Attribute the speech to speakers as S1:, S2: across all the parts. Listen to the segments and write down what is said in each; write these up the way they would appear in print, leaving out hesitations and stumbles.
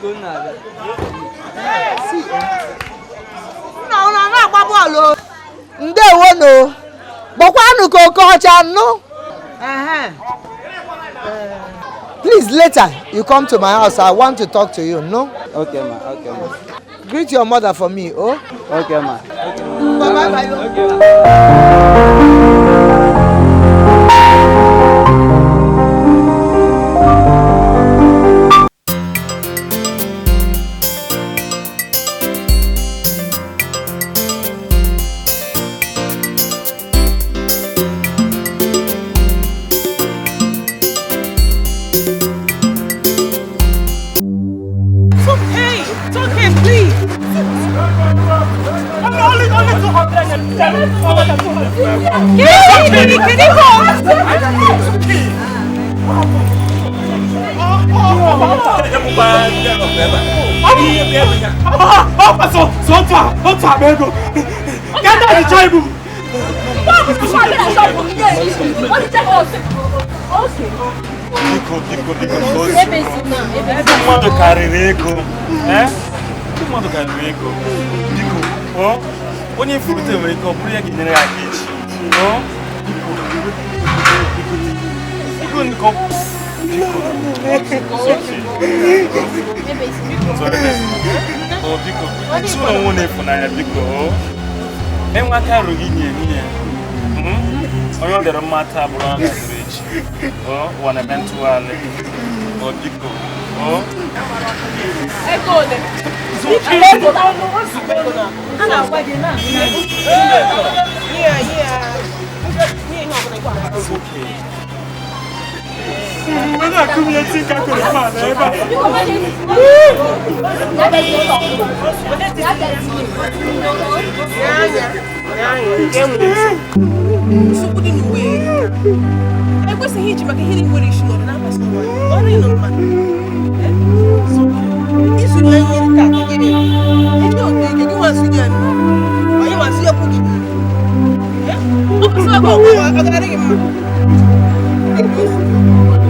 S1: Biko, nna abịa.
S2: Nna, ụnụ na-agba bọọlụ. Ndewonu. Gbakwanụ ka oke ọcha nụ. Please, later you come to my house. I want to talk to you, no?
S1: Okay, ma. Okay, ma.
S2: Greet your mother for me, oh?
S1: Okay, ma.
S2: Bye bye.
S1: Okay, ma.
S3: It's okay. It's okay, please. Only 200. Can you go?
S4: Otu akpa ego. Ka ndị a chọọ ibu m.
S5: Biko, biko, biko, ndị mmadụ karịrị ego. Ndị mmadụ karịrị ego. Biko, onye ifurute nwere ike ọ bụrụ ya ga-enyere ya aka echi. Biko, biko, biko, biko, tụ onwe na-efunanya, biko. Enwe aka rụghị inye nwunye. Onye ọ dịrị mma taa bụrụ ọ ga-adịrị echi. Ụwa na-eme ntụgharị. Biko. It's okay.
S4: Onye akụm ya eti ka kụrụ mma na ebe a.
S3: Nsogbu dị n'uwe ekwesịghị iji maka ihe nwere isi n'ọdị na-akpasu ọrụ ịnọ mmadụ izu na ihe taa ka gịnị ndị otu ike gị nwazi ya onye nwazi ya kwụ gị ọ kwụsị ọgụ ọgụ ọ ga-adị gị mma.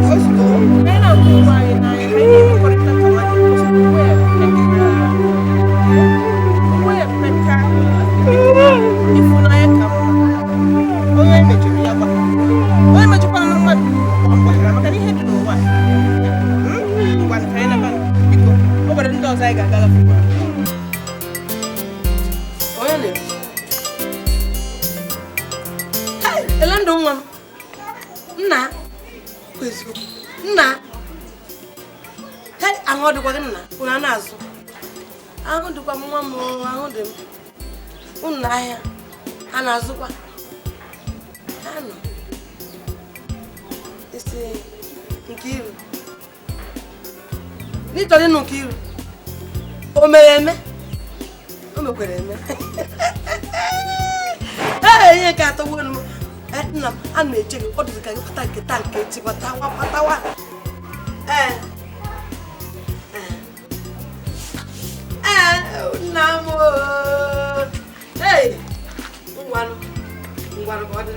S3: Anyị na-ahụ onwe anyị n'anya, anyị na-emekọrịta ka nwanne. Uwe emeka, ịfụnanya ka mma. Onye mejọrọ ya gbaghara, onye mejọkwara na mmadụ mgbaghara, maka na ihe dị n'ụwa. Ngwa, ka anyị naba, biko. O nwere ndị ọzọ anyị ga-agala.
S2: Onye na-ekwu? Hey, ele ndụ nwa m. Nna, kwa eziokwu. Nna, hey, ahụ ọ dịkwa gị nna? Unu a na-azụ? Ahụ dịkwa m nwa m, ahụ dị m. Unu n'ahịa, a na-azụkwa? Ha nọ. Isi Nkiru. N'ịchọrọ ịnụ Nkiru? O mere eme? O mekwere eme. Ee, ihe nke atọgbuo m. Nna m, ana m eche gị, ọ dịzị ka gị pata nke taa nke echi patawa patawa. Ee. Ee, nna m ooo. Ee, ngwanụ, ngwanụ ka ọ dị.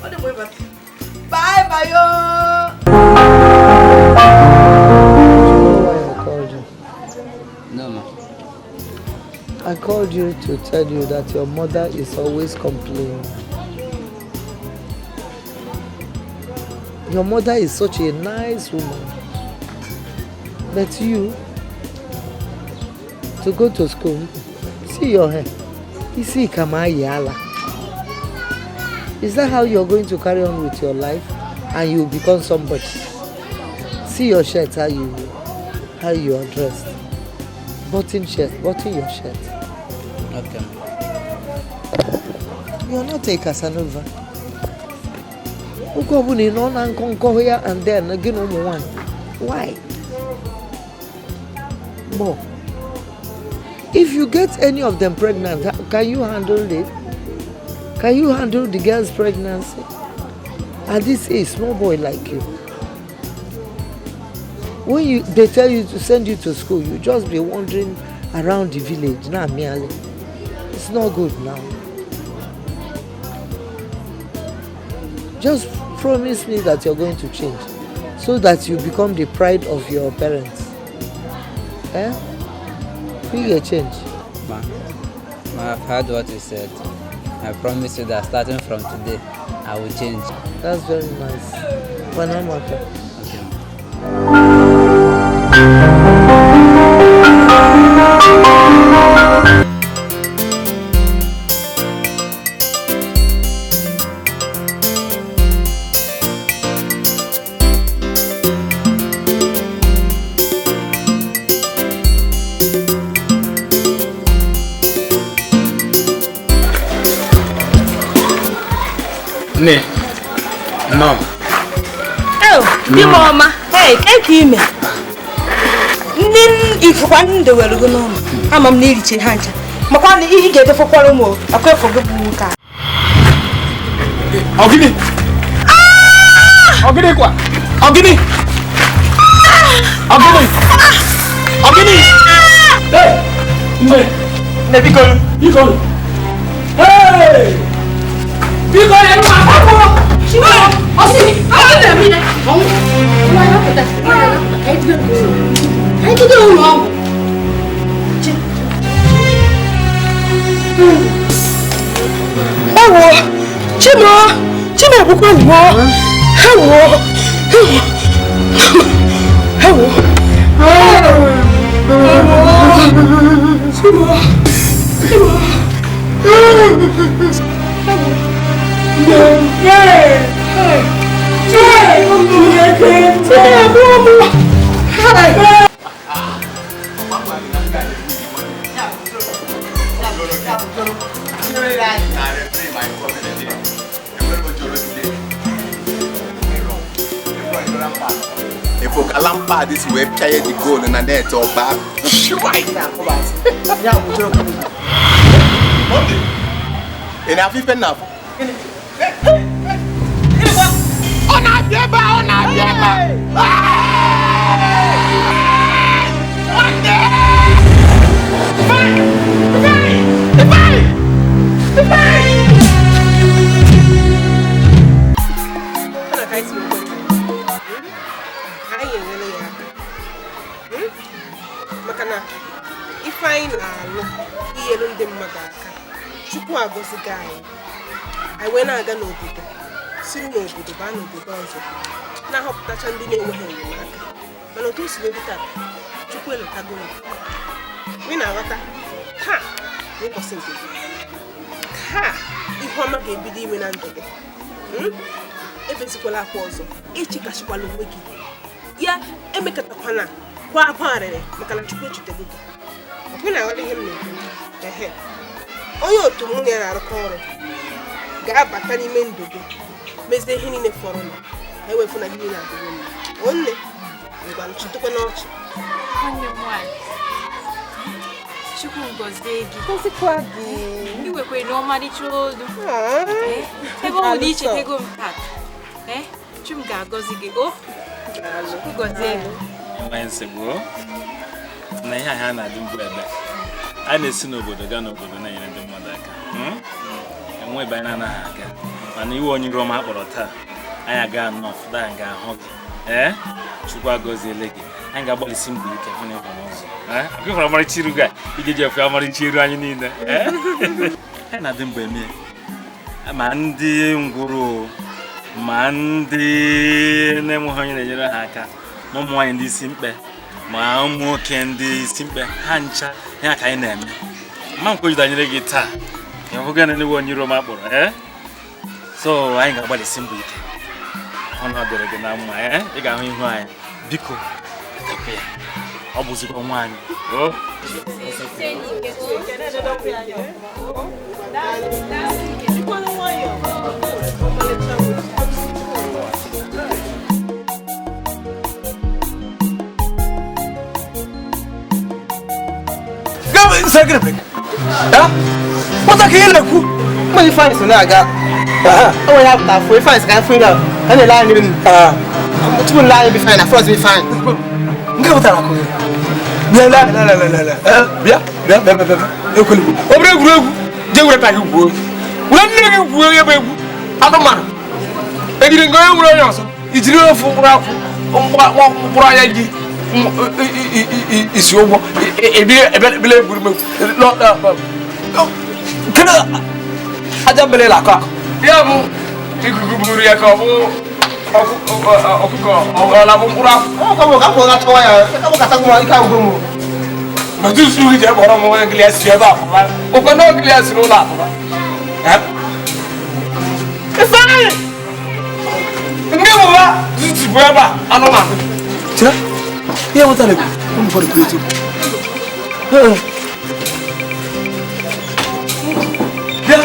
S2: Ọ dị mgbe ịbata. Bye bye ooo.
S6: Why I called you?
S1: No, ma.
S6: I called you to tell you that your mother is always complaining. Your mother is such a nice woman. But you, to go to school, see your hair. You see Kamayala. Is that how you're going to carry on with your life and you become somebody? See your shirt, how you are dressed. Button shirt, button your shirt.
S1: Okay.
S6: You're not a Casanova. Oge ọbụla ị nọ na nkọnkọ ya and then gị na ụmụ nwanyị. Why? Bo, if you get any of them pregnant, can you handle it? Can you handle the girl's pregnancy? At this age, small boy like you. When they tell you to send you to school, you just be wandering around the village. Now, merely. It's not good now. Just promise me that you're going to change so that you become the pride of your parents. Eh? You get change.
S1: Ma, ma, I've heard what you said. I promise you that starting from today, I will change.
S6: That's very nice. Panamaka.
S1: Okay.
S5: Nne, nnọọ.
S2: Oh, di m ọma. Hey, ke ka ime? Ndị ifụkwa ndị ndewere gị n'ụlọ. Ama m na iriche ha ncha. Makwa na ị ga-edefọkwara m akwa efọ gị bụ nwoke a.
S4: Ọ gịnị? Ọ gịnị kwa? Ọ gịnị? Ọ gịnị? Ọ gịnị? Hey! Nne, nne biko, biko. Hey! Biko ya nwa akwụkwọ.
S2: Ewo, Chimo, Chimo egbukwa m o. Ewo, ewo, ewo, ewo, Chimo, Chimo.
S7: If Lampard this way play the goal and net or back. In Africa now.
S3: Ife anyị na-alụ inyelu ndị mmadụ aka, Chukwu agọzigo anyị, anyị wee na-aga n'obodo, siri n'obodo baa n'obodo ọzọ, na-ahọpụtacha ndị na-enweghị enyemaka. Mana otu o si wee dị taa, Chukwu eletago m. Ị na-aghọta taa bụ ụbọchị nke gị. Taa ihe ọma ga-ebido ime na ndụ gị. Ebezikwala akwa ọzọ, echekasịkwala onwe gị, ya emekọtakwana kwa akwa arịrị maka na Chukwu echetego gị. Ị na-aghọta ihe m na-ekwu? Ehe. Onye otu mụ na ya na-arụkọ ọrụ ga-abata n'ime ndụ gị, mezie ihe niile fọrọ nụ, ka ewefu na gị niile adịghị mma. Onne, ngwa nchịtụkwa n'ọchị.
S8: Nwanne m nwaanyị, Chukwu gọzie gị.
S3: Gọzikwa gị.
S8: I nwekwara na ọmarịcha olu. Ebe ọ bụ na ichetego m tata, Chukwu ga-agọzi gị. O, Chukwu gọzie gị.
S5: Enweghị nsogbu na ihe ahụ a na-adị mbụ ebe a na-esi n'obodo gaa n'obodo na-enyere ndị mmadụ aka. Enwe ebe anyị na-anaghị aga, mana iwe onye iro ọma akpọrọ taa, anyị aga nnọọ anyị ga-ahụ gị. Ee, Chukwu agọziele gị. Anyị ga-agbalịsi mbọ ike hụ na ị hụrụ ụzọ. Akụ ịfụrụ ọmarịcha iru gị a, ị ga-eji efe ọmarịcha iru anyị niile. Anyị na-adị mbọ eme ma ndị ngwụrụ, ma ndị na-enweghị onye na-enyere ha aka, ma ụmụ nwaanyị ndị isi mkpe, ma ụmụ nwoke ndị isi mkpe, ha ncha ya ka anyị na-eme. Ma nkwe jidanyere gị taa, ịhụ gị na ewe onye iro m akpọrọ. So anyị ga-agbalịsi mbọ ike hụ na ọ dịrị gị na mma. Ị ga-ahụ ihu anyị. Biko etekwa ya, ọ bụzikwa nwa anyị.
S4: Pụta ka ị na-ekwu.
S3: Mgbe Ifeanyị so na-aga, o nwere apụta afọ Ifeanyị ka afọ ịga, ka na-ele anya elu. Tupu nle anya bụ Ifeanyị na frọs bụ Ifeanyị.
S4: Nke pụtara akụ gị. Bịa le le le le le. Bịa bịa bịa bịa bịa. Ekweli. Ọ bụrụ egwuregwu, jee were ta gị gwuo. Were nne gị gwuo ebe egwu. Anụmanụ. Ejiri nke onye nwere onye ọzọ. Ijiri ofu mkpụrụ akwụ, mkpụrụ anya gị. Isi ụgwọ ebele egburu m kedu aja mbele na-akọ akọ ya bụ ikuku buru ya ka ọ bụ ọkụkọ ọ na-abụ mkpụrụ afọ Matusu gị jee kpọrọ m onye ngili si ebe apụba ụkwa na ogili si n'ụlọ apụba Ifeanyị ndị bụba zitipụ ebe a anụmanụ chere ihe nwetara ekwu ụmụ ụfọdụ kwuru eziokwu bịa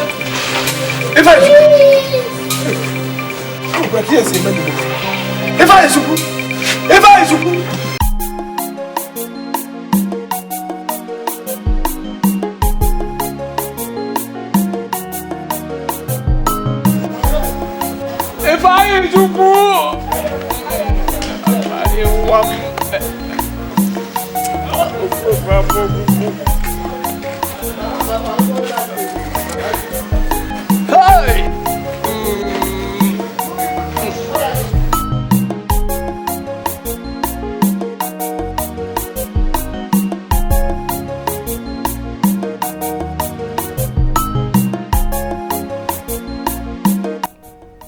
S4: Ifeanyị Ifeanyị Chukwu Ifeanyị Chukwu Ifeanyị Chukwu Hey!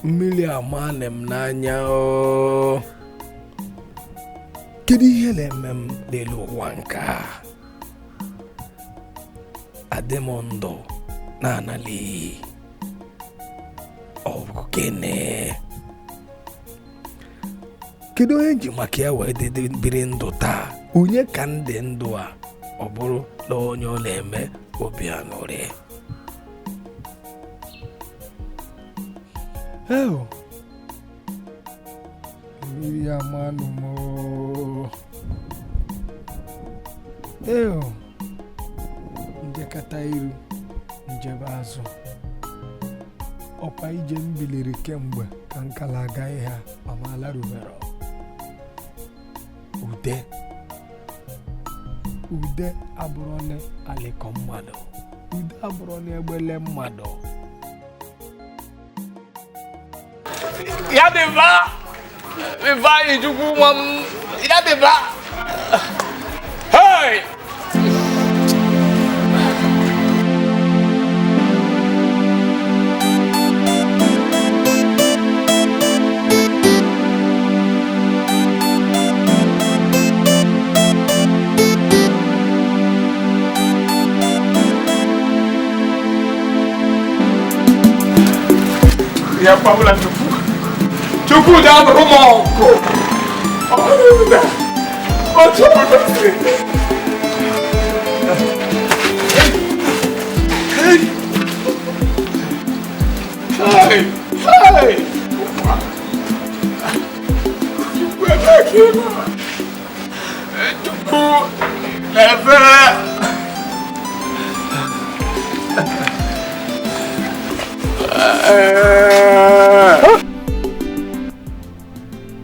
S9: Mmiri amane m n'anya o kedu ihe na-eme m n'elu ụwa nke a adị m ndụ na-anala iyi ọ bụ gịnị kedu onye ji maka ya wee biri ndụ taa onye ka m dị ndụ a ọ bụrụ na onye ọ na-eme obi aṅụrị Eo, mmiri amanụ m eo njekata iru njebe azụ ọkwa ije m biliri kemgbe ka nkala aga ihe a ma alarubere ude ude abụrụ na alịkọ mmadụ ude abụrụ na egbele mmadụ
S4: Ya dịba Ifeanyị Chukwu nwa m ya dịba hey ya pawula Chukwu Chukwu ga-abụrụ m ọgụ otu ọbụla siri Hey! Hey! Hey! Chukwu ebe ka ị nọ? Chukwu ebe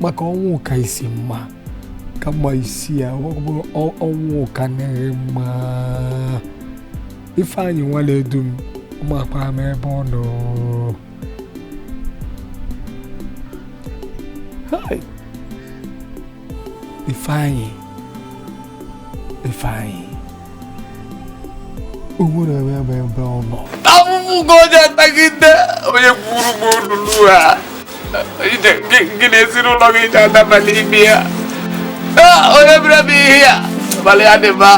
S9: maka ọnwụ ka isi mma kama isi ya ọ bụrụ ọnwụ ka na-ere mma Ifeanyị nwale edu m ụmụakpa m ebe ọ nọ Hey! Ifeanyị Ifeanyị o nwere ebe ebe ọ nọ
S4: ahụhụ ka onye atagide onye kwuru m olulu a gị na ezinụlọ gị ji adaba n'ime ya onye bịara m ihe ya abalị ya dịba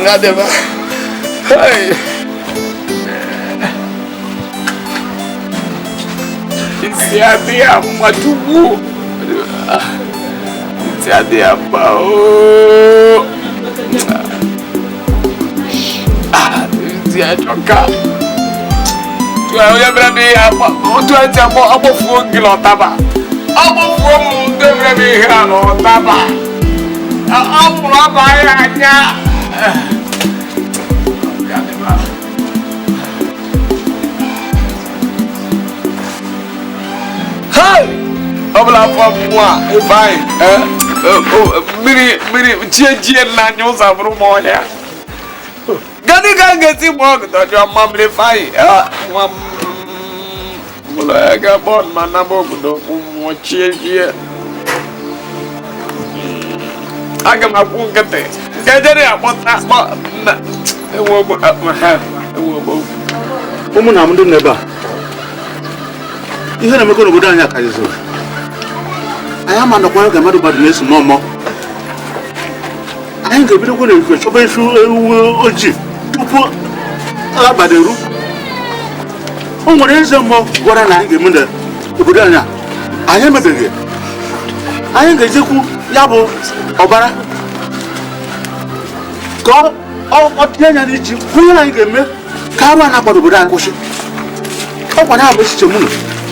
S4: ya dịba isi adịghị mma Chukwu isi adịghị mma ooo isi ajọka onye bịara m ihe otu ntị akpọfuo gị n'ọtaba akpọfuo m ndị bịara m ihe a n'ọtaba ọ mụrụ abaghị anya ọ bụla afọ mmụọ a Ifeanyị mmiri mmiri chie jie n'anya ụzọ abụrụ m ọhịa gani ka m ga-esi gba ọgụ dọjọ mmamịrị Ifeanyị nwa m ụlọ ya ga bọọlụ ma naba obodo mmụọ chie jie. Aga m akwụ nkịtị ka ejere ya kpọta akpọ na enwe ogbo
S10: ụmụ na m ndị nọ ebe a ihe na-emekọ n'obodo anyị akarịziri anyị ama nọkwara ka mmadụ mmadụ na-esi mmụọ mmụọ anyị ga-ebidokwa n'efufe chọba efu ewu ojii tupu abalị eru o nwere eze mmụọ gwara na anyị ga-eme n'obodo anyị a anyị emebeghị anyị ga-ejekwu ya bụ ọbara ka ọ tinye anya n'iji kwụ ihe anyị ga-eme ka arụ a na-akpọ n'obodo anyị kwụsị ọkwa na abụ echiche mụ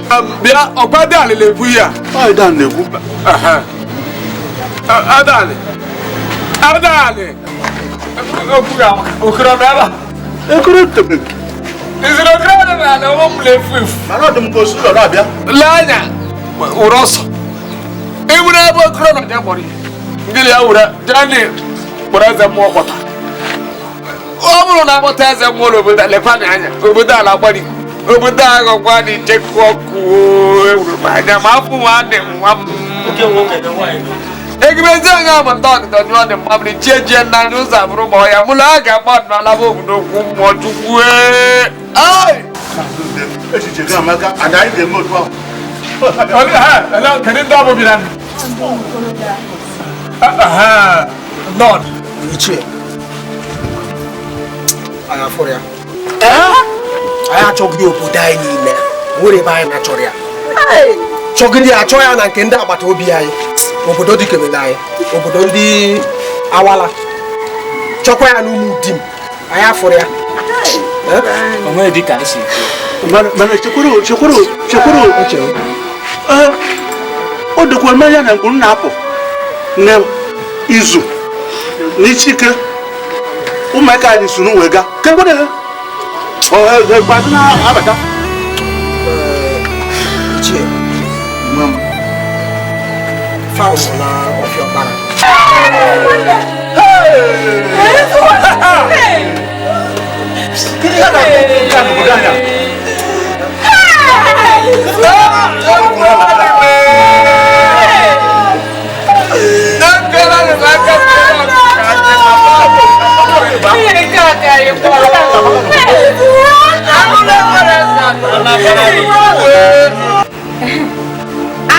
S10: na
S4: bịa ọkwa dị alị na-ekwu ihe a
S10: ọ dị alị na-ekwu
S4: adalị adalị okoro ebe a
S10: ekoro tebe
S4: iziri okoro dị n'ala ọnwa m na-efu efu
S10: mana ọ dị m ka osi ụlọ na-abịa
S4: lee anya wụrụ ọsọ ewure ebe okoro nọ jee kpọrọ ihe ngịrị ya were jee kpọrọ eze mmụọ kpọta ọ bụrụ na akpọta eze mmụọ n'obodo lekwa anya obodo ala agbari obodo aghọkwa na ichekụ ọkụ ewuru m anya ma afọ nwa dị nwa m egibezi onye amụta ọdịdọ nyụọ dị mma mmiri chie jie nna ndị ụzọ abụrụ ma ọ ya mụlụ a ga-agba ọdịnala bụ obodo okwu mmụọ chukwu
S10: echiche gị amaka ada anyị ga-eme otu ahụ
S4: kedu ndị ọ bụ bịara
S11: Ichie anyị afụrụ ya anyị achọghị obodo anyị niile nwere ebe anyị na-achọrọ ya chọgide ya achọ ya na nke ndị agbata obi anyị obodo dị kemgbe anyị obodo ndị awala chọkwa ya n'ụmụ di m anyị afụrụ ya
S10: mana chekwuru chekwuru chekwuru o dịkwa mmanya na mgbe m na-apụ na izu na ichike ụmụaka anyị soro wee gaa kekwere na-abata
S11: ichie faụlụ na ọfịa ọkpara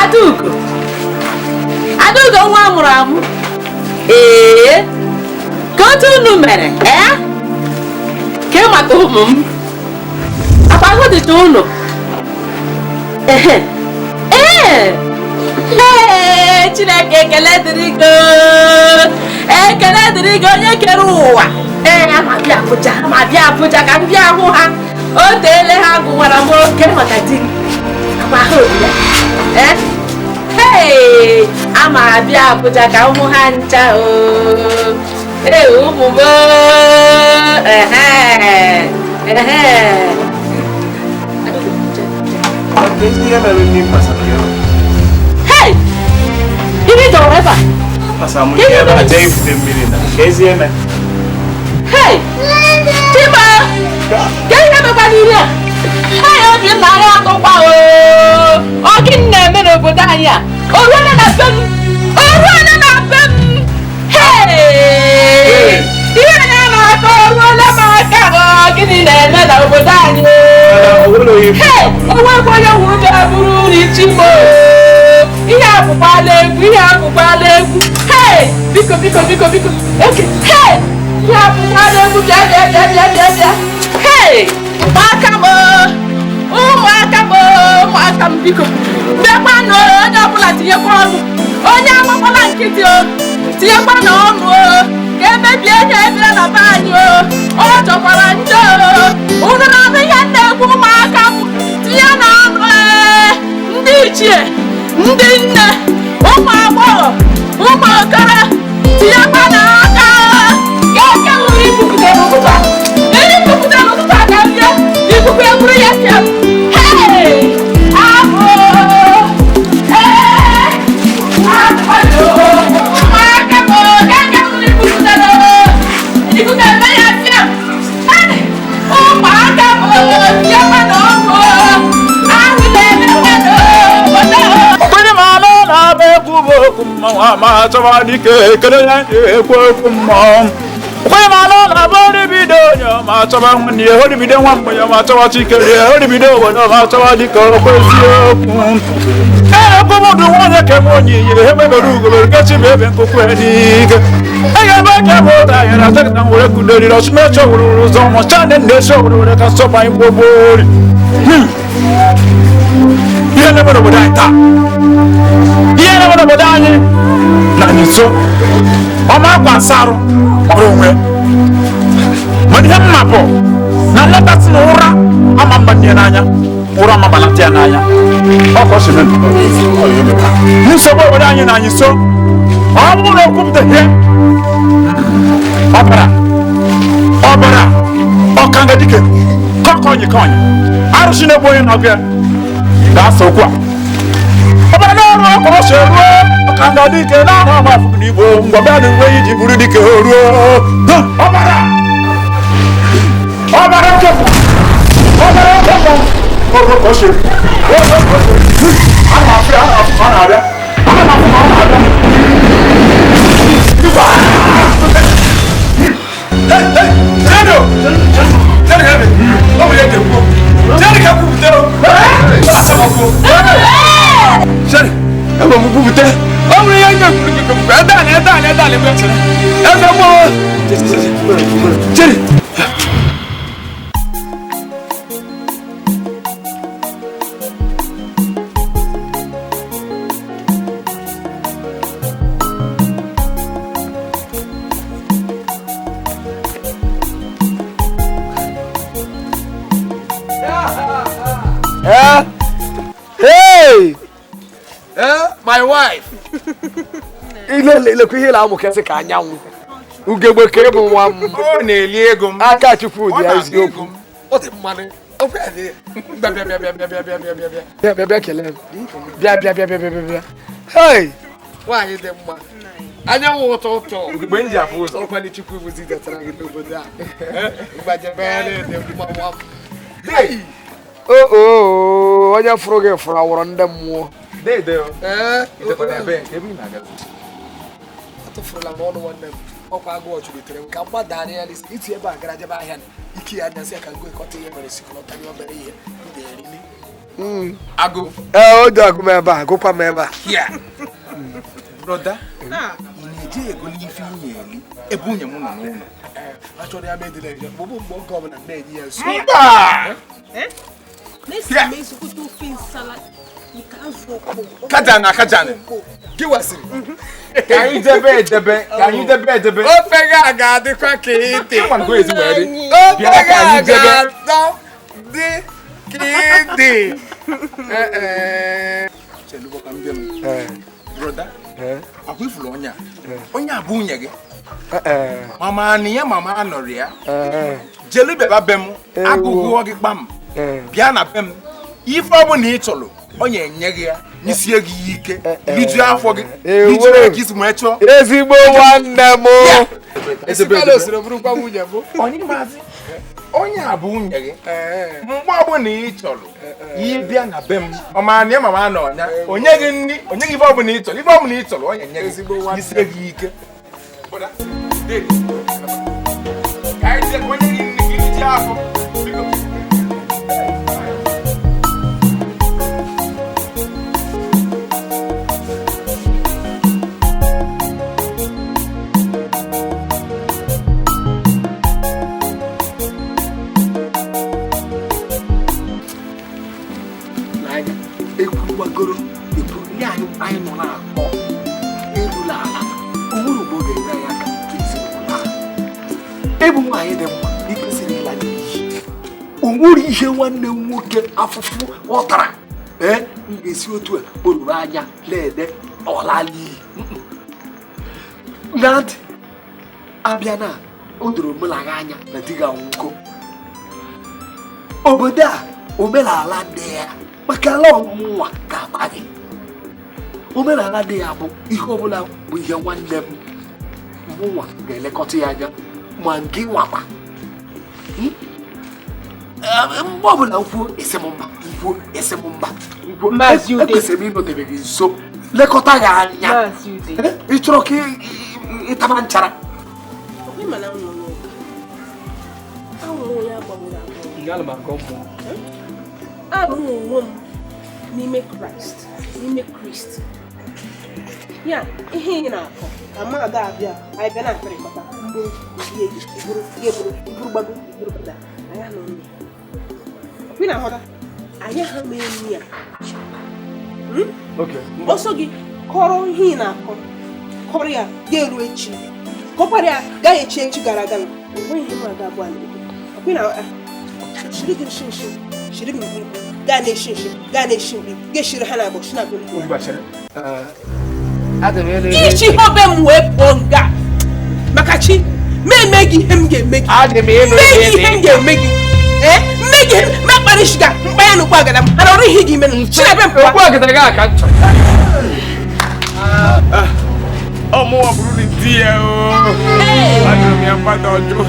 S12: Adaugo Adaugo nwa amụrụ amụ ee ka otu unu mere ee ke maka ụmụ m akpa ahụ dịcha unu ee ee Chineke ekele dịrị gị ekele dịrị gị onye kere ụwa ee ama bịa Abuja ama bịa Abuja ka m bịa hụ ha o teele ha gụwara m oke maka di m akpa ahụ dị ya ee hey ama abịa Abuja ka ụmụ ha ncha o ee ụmụ m ehe ehe hey gịnị dọrọ ebe a hey Chima ka ihe mekwa n'iri a hey Obinna anyị atụkwa o gịnị na-eme n'obodo anyị a o ruola na be m o ruola na be m hey ihe na-ama aka o ruola m aka o gịnị na-eme n'obodo anyị hey o nwekwa onye wuru bịa bụrụ uri Chima ihe abụkwala egwu ihe abụkwala egwu hey biko biko biko biko oke hey ihe abụkwala egwu bịa bịa bịa bịa bịa bịa hey ụmụaka m ụmụaka m ụmụaka m biko bịakwanụ onye ọbụla tinyekwa ọnụ onye agbakwala nkịtị o tinyekwanụ ọnụ o ka emebie ihe ebire na be anyị o ọ jọkwara njọ o unu na-anụ ihe na-ekwu ụmụaka m tinye na ọnụ ee ndị ichie ndị nne ụmụ agbọghọ ụmụ okoro tinyekwanụ aka ka eke hụrụ ibupụta n'ụtụtụ a ibupụta n'ụtụtụ a ka bịa ikuku eburu ya si hey abụ ee abụ ụmụaka m ka eke hụrụ ibupụta ikuku eme ya si ụmụaka m tinyekwanụ ọnụ ahụ na-emekwanụ obodo.
S13: mmanwụ ama chọwa dike ekele ya ekwu okwu mmụọ kwenye ma na na bụ oribido onye ma chọba nwanne ya oribido nwa mgbe ya ma chọwa chikere oribido obodo ma chọwa dike okwu eziokwu ee okwu nwanyị ka eme onye ihe emebere ugobere kechi bụ ebe nkụkwu n'ike ege ebe ka ebe ụta ya na tekta nwere kudoriri ọsụmecho wụrụ ụzọ mọcha ndị na-eso wụrụ ka sọba anyị gbogbori ihe na-eme n'obodo anyị taa ihe na-eme n'obodo anyị na anyị nso ọma akwa nsarụ ọrụ onwe mana ihe mma bụ na nleta si na ụra ama mma nne n'anya ụra ama mmalata ya n'anya nsogbu obodo anyị na anyị nso ọ bụrụ na okwupụtaghị ọbara ọbara ọkanga dike kọkọnyị kọnyị arụsị na-egbu onye na-ọgụ ya ga-asa okwu a ọbara n'ọrụ ọkọrọ si ruo ọkanga dike na-ahụ ama afụkụ n'igbo ngwa bịa na uwe iji buru dike ruo ọbara ọbara nkepụ ọbara nkepụ ọrụ ka o si a na-afụ ya ọ na-abịa a na-afụ na ọ na-abịa.
S11: Hey! My wife. Ile ihe la amụ ka anyanwụ. Ugegbe ka ịbụ nwa m.
S7: Ọ na-eli ego m.
S11: Aka Chukwu dị eziokwu.
S9: Ọ dị mmanụ. Ọ bịa bịa bịa bịa bịa bịa bịa bịa bịa.
S11: Bịa bịa bịa kelee m. Bịa bịa bịa bịa bịa bịa. Hey!
S9: Nwaanyị dị mma. Anyanwụ ụtọ ụtọ.
S7: Ugegbe m ji afụ ụzọ.
S9: Ọkwali Chukwu bụ zidatara gị n'obodo a. Mgbajebe dị mma nwa m. Hey!
S11: Oh, onye fụrụ gị fụrụ awụrụ ndị mmụọ.
S9: Atụfurula m ọnụ nwanne m ọkwa agụụ chụlitere m ka m gbadara ya n'isi iti ebe a gara jebe ahịa ike ya anya sị ka ngo ịkọta ihe mere sikọta ihe obere ihe m ga-erili.
S7: Agụ.
S11: Ee, o dị agụ m ebe a, agụkwa m ebe a.
S7: Broda, ị na-eji ego n'ife ị na-eli ebe nwunye m nọ n'ụlọ.
S9: Achọrọ ya ma edila eji mgbe mgbe oge ọbụla na-enye ya nso.
S7: Mba! Kajana, kajana.
S9: Gị wasịrị.
S7: Ka anyị debe edebe, ka anyị debe edebe.
S9: Ofe gị a ga-adịkwa ka ite.
S7: Ofe
S9: gị a ga-atọ dị ka ite.
S7: Broda, akwa ifuru onye a. Onye a bụ nwunye gị. Mama anị ya mama anọrọ ya. Jelu bịaba be m, agụgụọ gị kpam. Bịa na be m. Ife ọ bụla ị chọrọ, onye enye gị ya, nyisie gị ike, rijuo afọ gị, rijuo ka isi wee chọọ.
S11: Ezigbo nwanne m.
S7: Onye a bụ nwunye gị. Mgbe ọbụla ị chọrọ, ị bịa na be m. Ọ ma na ya mama nọ ya. Onye gị nri, onye gị ife ọbụla ị chọrọ, ife ọbụla ị chọrọ, onye enye gị, nyisie gị ike. Ka anyị jee onye gị nri gị rijuo afọ.
S11: Anyị nọ na-akpọ elu na ala onwere mgbe ọ ga-ere anyị aka ezinụlọ a. Ịbụ nwaanyị dị mma ikwesịrị ịla n'iyi. O nwere ihe nwanne m nwoke afụfụ ọ tara ee m ga-esi otu a kporuru anya na-ede ọla n'iyi. Na ntị abịa na o doro mụlagha anya na di gị anwụgo. Obodo a omenala dị ya maka ala ọmụnwa ga-agba gị. Omenala dị ya bụ ihe ọbụla bụ ihe nwanne m mụnwa ga-elekọta ya anya ma gị nwakwa. Mgbe ọbụla kwuo esi m mba
S9: Nkwuo esi m mba. Ekwesịrị m ịnọdebe gị nso lekọta gị anya. Ị chọrọ ka ịtaba nchara.
S3: Abụ m onwe m n'ime Kraịst, n'ime Kristi. Ya, ihe ị na-akọ ka m aga abịa, anyị bịa na-akpịrịkọta mgburu ihe gị, iburu, iburu, iburu gbago, iburu gbada. Anyị anọ nne. Ị na-aghọta? Anyị ha mee nri ya. Ọsọ gị kọrọ ihe ị na-akọ, kọrọ ya ga-eru echi. Kọkwara ya gaghị echi echi gara aga. Enweghị ihe m aga abụọ ala. Ị na shiri gị nshi nshi, shiri gị mkpi, gaa na-eshi nshi, gaa na-eshi mkpi, ga-eshiri ha na-abụ, shi na-abụ. Ichi obe m wee pụọ nga maka chi ma eme gị ihe m ga-eme gị mee gị ihe m ga-eme gị mme gị ma kpara isi ga mkpa ya n'okpu agada m ana ọrụ ihe gị ime chi na-ebe m pụọ
S4: ọ mụwa bụrụ na di ya ajụrụ m ya mmadụ ọjọọ.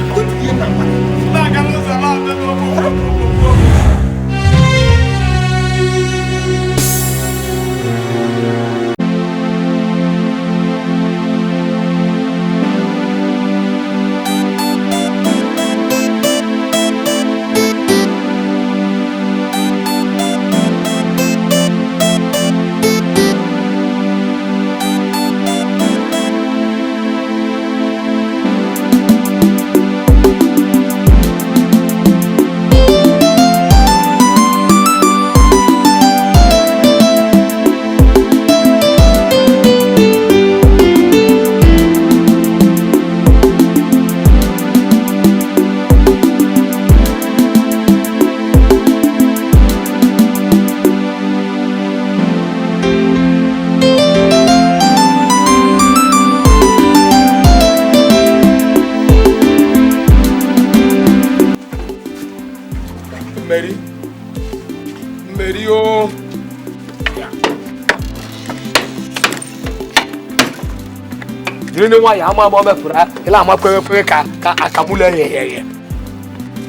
S9: Jiri nwayọọ ama ama mefuru ila ama kwewe kwewe ka ka akamụlọ eghe eghe.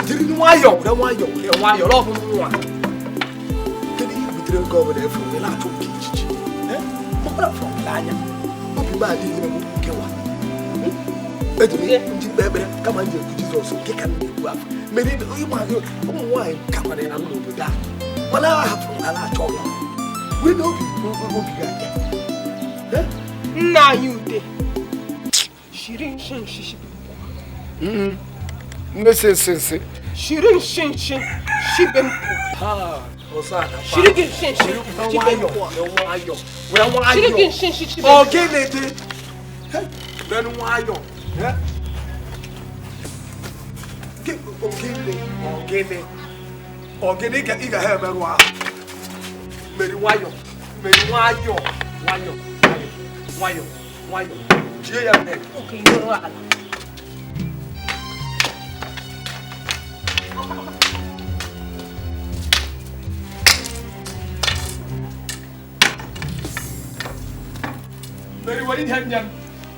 S9: Jiri nwayọọ were nwayọọ were nwayọọ lọbụ nwa. Kedu ihe butere nke ọbụla efu were achụ nke ijiji? Ọbụla fụrụ m n'anya. Obi m adịghị m nkewa. Eji m ndị mkpe ekpere kama m ji ekwu Jizọs nke ka m na-ekwu afọ. Mere ịma gị ụmụ nwaanyị kakwara ya n'obodo a. Mana a hapụrụ m ala achọ ya. Wee na obi obi gị anya.
S3: Nna anyị Ude. Shiri nshi nshi.
S9: Nsi nsi nsi.
S3: Shiri nshi nshi shibe m.
S9: Ha, ọsọ ada.
S3: Shiri gị nshi nshi shibe m.
S9: Nwayọ, were nwayọ.
S3: Shiri gị nshi nshi shibe m.
S9: Ọ gịnị dị? Were nwayọ. Ogene, ogene. Ogene ị ga ha emerụ ahụ. Meri nwayọ, meri nwayọ, nwayọ, nwayọ, nwayọ. Jie ya nek.
S3: Okay, nọrọ ala.
S9: Meri wari ihe nyam.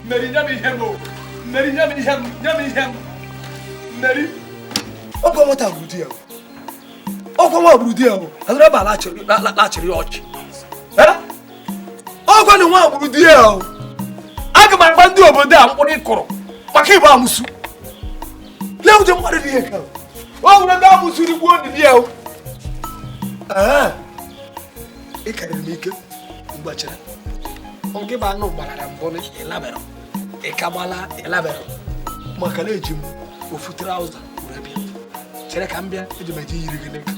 S9: Meri nyam ihe mo. Meri nyam ihe m, nyam ihe m. Meri. Ọkwa nwata gburu di ya. Ọkwa nwa gburu di ya. Azụrụ ebe a lachịrị ya ọchị. Ọkwa na nwa gburu di ya. Aga m agba ndị obodo a mkpụrụ ịkụrụ maka ịgba amụsụ. Lee ụjọ mmadụ dị ihe ka o nwere ndị amụsụ rigbuo ndị ya. Ị karịrị m ike mgbachara. Nke bụ anụ gbarara mbụ ịlabere ị ka gbala ịlabere maka na eji m ofu traụza were bịa. Chere ka m bịa eji m eji yiri gị n'aka.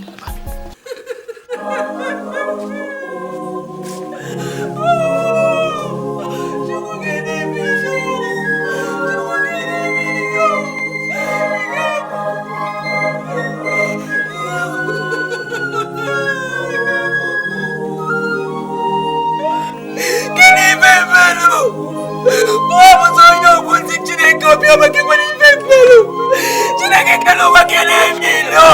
S12: Chineke kele ụwa kele emi ilo.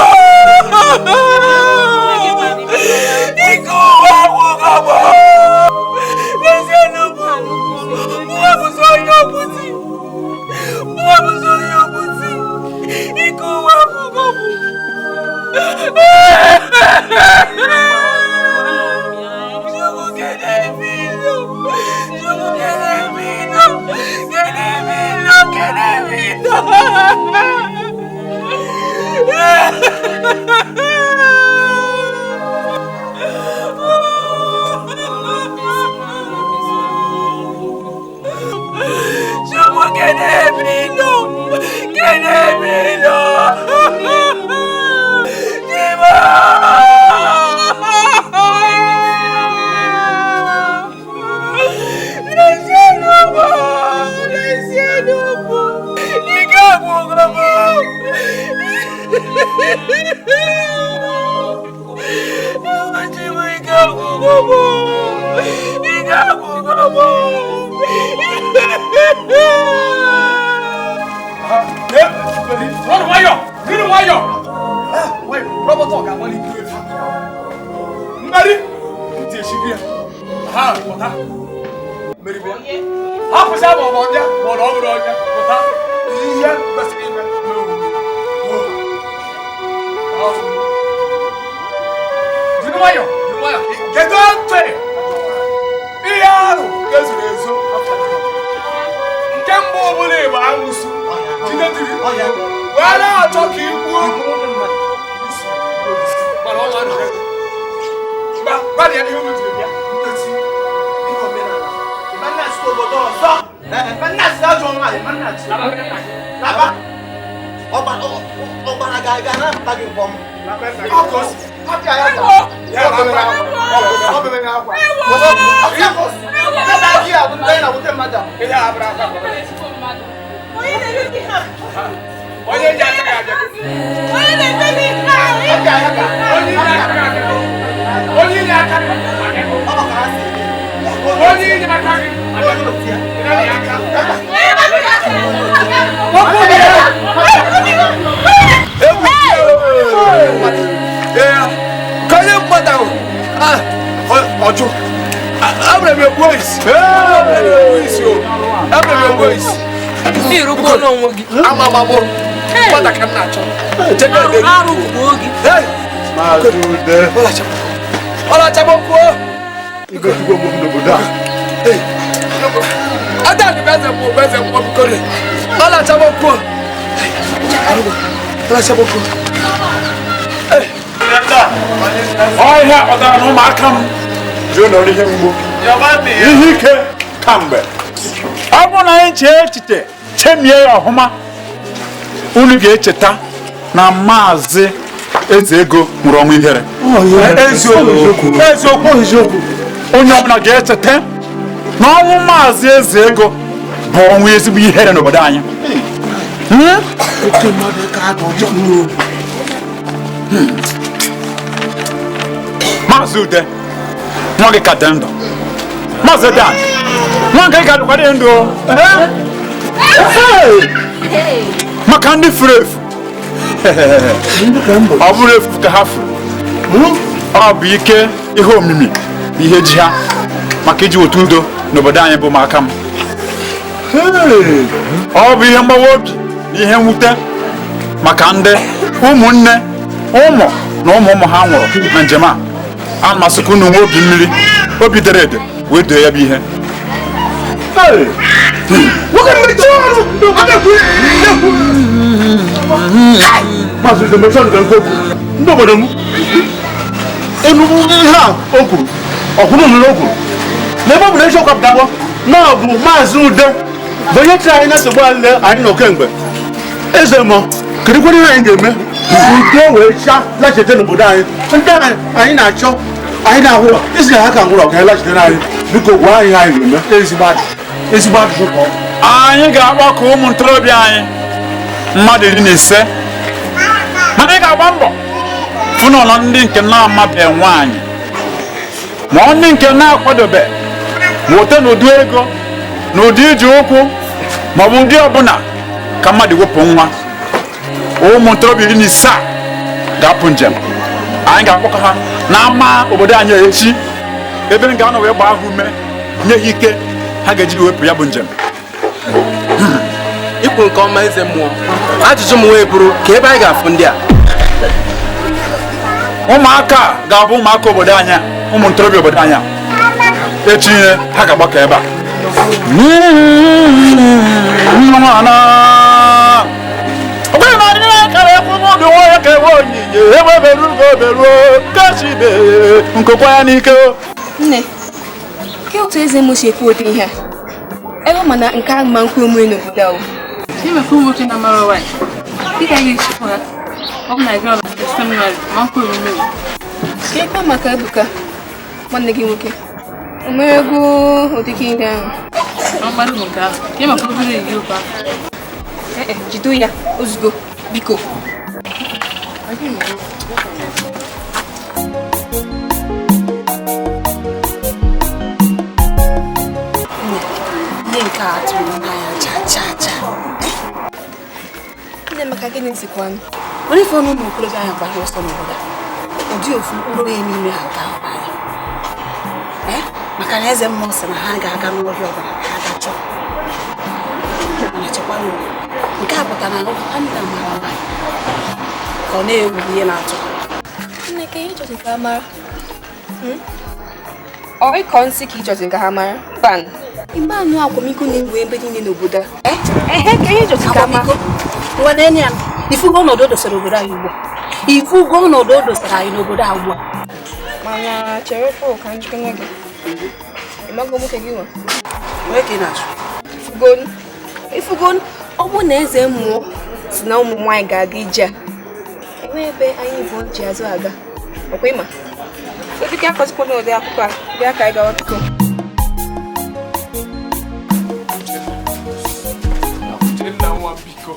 S12: Ike agwụgo m.
S9: Nwayọ, gịnị nwayọ? Robot ọ ga-agbalị ikwu efu. Mmeri ntị echiri ya. Ha pụta. Mmeri bịa. Hapụsị ma ọ bụ ọbịa ma ọ na ọ bụrụ ọbịa pụta. Ihe kwesịrị ime jiri nwayọ, jiri nwayọ. Kedu ntị? Ihe ahụ nke zuru ezu. Nke mbụ ọbụla ịgba amụsụ. Jide diri. Wee na-achọ ka ị gbuo. Mana ọ na-anọrọ. Mba, gbalị ya n'ihe unu jiri bịa.
S13: Ọhịa kpatara na ụmụaka m ji ụlọ ihe mgbu ihe ike kamgbe ọ bụrụ na anyị chee echiche chemie ya ọhụma unu ga-echeta na Maazị Ezego nwụrụ ọnwụ ihere. Eziokwu onye ọbụla ga-echeta na ọnwụ Maazị Ezego bụ ọnwụ ezigbo ihere n'obodo anyị. Maazị Ude nwa gị ka dị ndụ. Maazị Dan nwa nke ka dịkwa dị ndụ maka ndị furu efu. Ọ bụrụ efu ka ha furu, ọ bụ ike ihe omimi na ihe ji ha maka iji weta udo n'obodo anyị bụ ụmụaka m. Ọ bụ ihe mgbawa obi na ihe mwute maka ndị ụmụnne ụmụ na ụmụ ụmụ ha nwụrụ na njem a. A masịkwa unu nwe obi mmiri obi dere ede wee doo ya bụ ihe.
S10: Ndị obodo m enugwu ihe a o kwuru ọkwụrụ nụrụ o kwuru na ebe ọ bụ na eziokwu apụtago na ọ bụ Maazị Ude bụ onye tiri anyị na nsogbu alile anyị nọ kemgbe. Eze mọ kedu ihe anyị ga-eme udo wee chaa lachite n'obodo anyị ndị anyị na-achọ anyị na-ahụrọ isi na ha ka nwụrọ ka anyị lachitere anyị. Biko gwa anyị ihe anyị ga-eme. Ezigbo ajụjụ ka
S13: anyị ga-agbakọ ụmụ ntorobịa anyị mmadụ 15 mana ị ga-agba mbọ fụ na ụlọ ndị nke na-amabeghị nwaanyị ma ọ ndị nke na-akwadobe weta n'ụdị ego na ụdị iji ụkwụ ma ọ bụ ụdị ọbụla ka mmadụ wepụ nwa. Ụmụ ntorobịa 15 ga-apụ njem. Anyị ga-akpọkọ ha n'ama obodo anyị echi ebe m ga-anọ wee gbaa ha ume nye ha ike ha ga-eji wepụ ya bụ njem.
S11: Ikwu nke ọma eze mmụọ, ajụjụ m wee bụrụ ka ebe anyị ga-afụ ndị a.
S13: Ụmụaka ga-abụ ụmụaka obodo anyị, ụmụ ntorobịa obodo anyị. Echi ihe ha ga-agbakọ ebe a.
S8: Nne, ke otu eze m si ekwu ụdị ihe a? Ebe mana nke ahụ ma nkwe omume n'obodo ahụ.
S12: Ịmekwa ụmụ nwoke na-amara nwaanyị dịka a ga-echekwa ha ọ bụ na gị ọla seminarị ma nkwe omume.
S8: Kekwa maka Ebuka nwanne gị nwoke o mere ego ụdịka ihe ahụ?
S12: Ọ mmadụ bụ nke ahụ ke maka obere enyi ụka.
S8: Ee, jido ya ozugbo biko.
S14: atụrụ n'anya cha cha cha.
S15: Nne maka gịnị zikwanụ?
S14: Onye ife ọnụ ụmụ okorobịa ahụ gbara ọsọ n'obodo a, ụdị ofu mkpụrụ onye n'ime ha nke ahụ anya. Maka na eze mmụọ sị na ha ga-aga n'ọhịa ọbụla ka ha ga chọọ. Mana chekwara ụwa. Nke a pụtara na ha niile amara nwaanyị ka ọ na-ewu ihe na-atụ.
S15: Nne ka ihe chọrọ ka mara. Ọ ịkọ nsị ka ị chọrọ ka ha mara? Ban. Ime anụ akwamiko na-ewu ebe niile n'obodo a. Ehe ka ihe chọrọ ka mara.
S14: Ngwa na-enye ya. Ifugo ọnọdụ o dosara obodo anyị ugbu a. Ifugo ọnọdụ o dosara anyị n'obodo a ugbu a.
S15: Mana chere fụ ka njikere gị. Ịmago nwoke gị nwa.
S14: Onye ka ị na-achụ?
S15: Ifugo. Ifugo ọ bụ na eze mmụọ si na ụmụ nwaanyị ga-aga ije a. Enwe ebe anyị bụ ji azụ aga. Ọkwa ịma? Ebike akọzikwa n'ụdị akụkọ a, bịa ka anyị gawa biko.
S4: Uchenna nwa biko.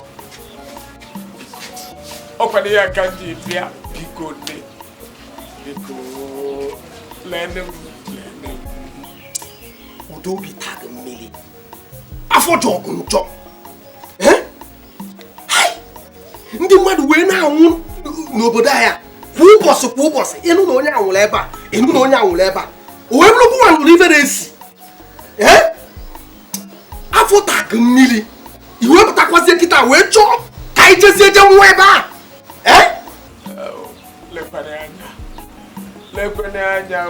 S4: Ọ kwado ya ka m ji bịa biko nne. Biko lene m lene m.
S11: Udo obi taa gị mmiri. Afọ jọ ọgụ njọ. Ndị mmadụ wee na-anwụ n'obodo anyị kwa ụbọchị kwa ụbọchị ịnụ na onye anwụrụ ebe a ịnụ na onye anwụrụ ebe a o wee bụrụ nwa nụrụ ife na-esi afọ tak mmiri iwepụtakwazie nkịta wee chọọ ka anyị jezie je nwụọ ebe a.
S4: Lekwene anya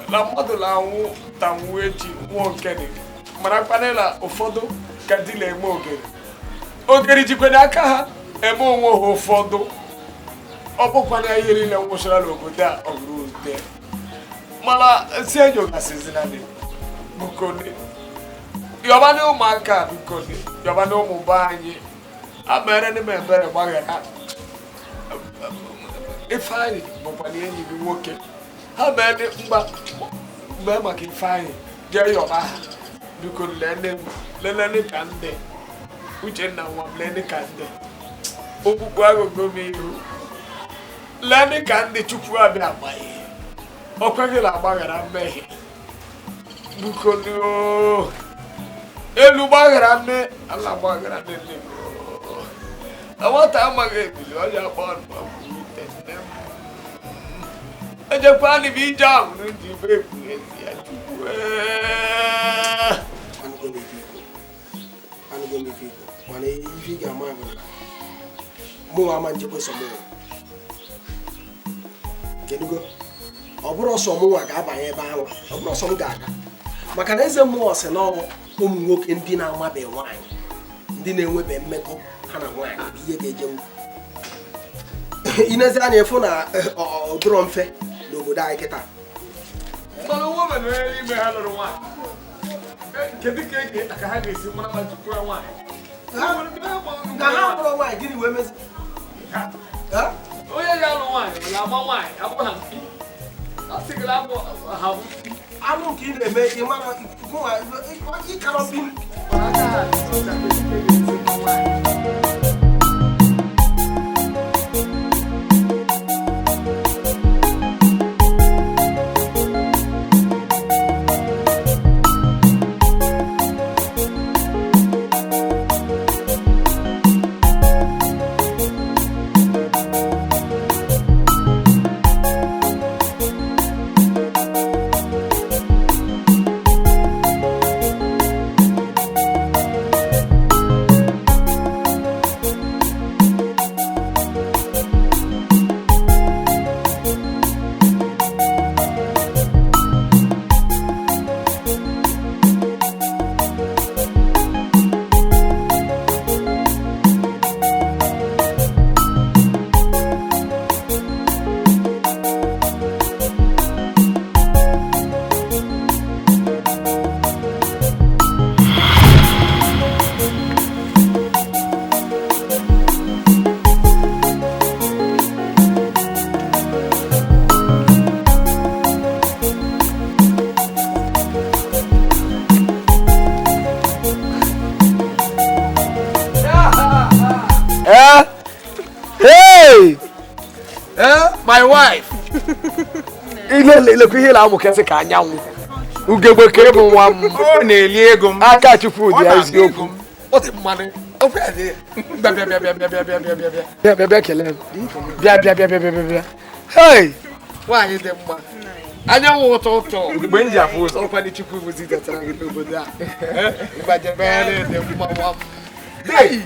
S4: na mmadụ na-anwụ tanwụ echi nwụọ nkene mara kpanela ụfọdụ ka di na-eme ogere ogere jikwene aka ha eme onwe ha ụfọdụ ọ bụkwana ihe niile nwụchara n'obodo a ọ bụrụ ute mana si enyogasịzinadị bukone yọba na ụmụaka bukone yọba na ụmụ be anyị amere m ebere gbaghara Ifeanyị bụkwana enyi gị nwoke ha mere mgba mgbe maka Ifeanyị jee yọba ha biko lele ka ndị Uchenna nwa m lele ka ndị okpukpu agụgụ m ihu lele ka ndị Chukwu abịa agbaghị ọ kweghị na agbaghara mmehie biko elu gbaghara nne ala gbaghara nne na nwata amaghị ebili ọ ya gba nne m ejekwana m ije ahụ ndị ibe ekwughezi ya Chukwu.
S11: Anụgo m ife ikwu mana ife ị ga-ama bụ na mụnwa ama njekwe sọ mụnwa kedugo ọ bụrụ ọsọ mụnwa ga-abanye ebe ahụ ọ bụrụ ọsọ m ga-aga maka na eze mmụọ sị na ụmụ nwoke ndị na-amabeghị nwaanyị ndị na-enwebe mmekọ ha na nwaanyị bụ ihe ga-ejenwu inezi anya ịfụ na ọ dụrọ mfe n'obodo anyị kịta. Ka ha mụrụ nwaanyị gịnị wee mezi?
S4: Onye ga-alụ nwaanyị na-agba nwaanyị abụ ha mpi. Ọ sị gị abụ ha mpi.
S11: Anụ nke ị na-eme ị mara ịkara mpi.
S9: Hey! My wife! Ile ihe na-amụ kesị ka anyanwụ. Ugegbe ka ịbụ nwa m.
S7: Ọ na-eli ego m.
S9: Aka Chukwu dị
S7: Ọ
S9: ya
S7: na-akpa
S9: eziokwu.
S7: ego m. Ọ dị mmanụ. Ofe ya dị. Bịa bịa bịa bịa bịa bịa bịa bịa bịa bịa.
S9: Bịa bịa bịa kelee m. Bịa bịa bịa bịa bịa bịa bịa. Hey! Nwaanyị dị mma. Anyanwụ ụtọ ụtọ.
S7: Mgbe m ji afụ ụzọ.
S9: Ọkwa dị Chukwu zidatara gị n'obodo a. Ịgbajebere dị mma nwa m. Hey!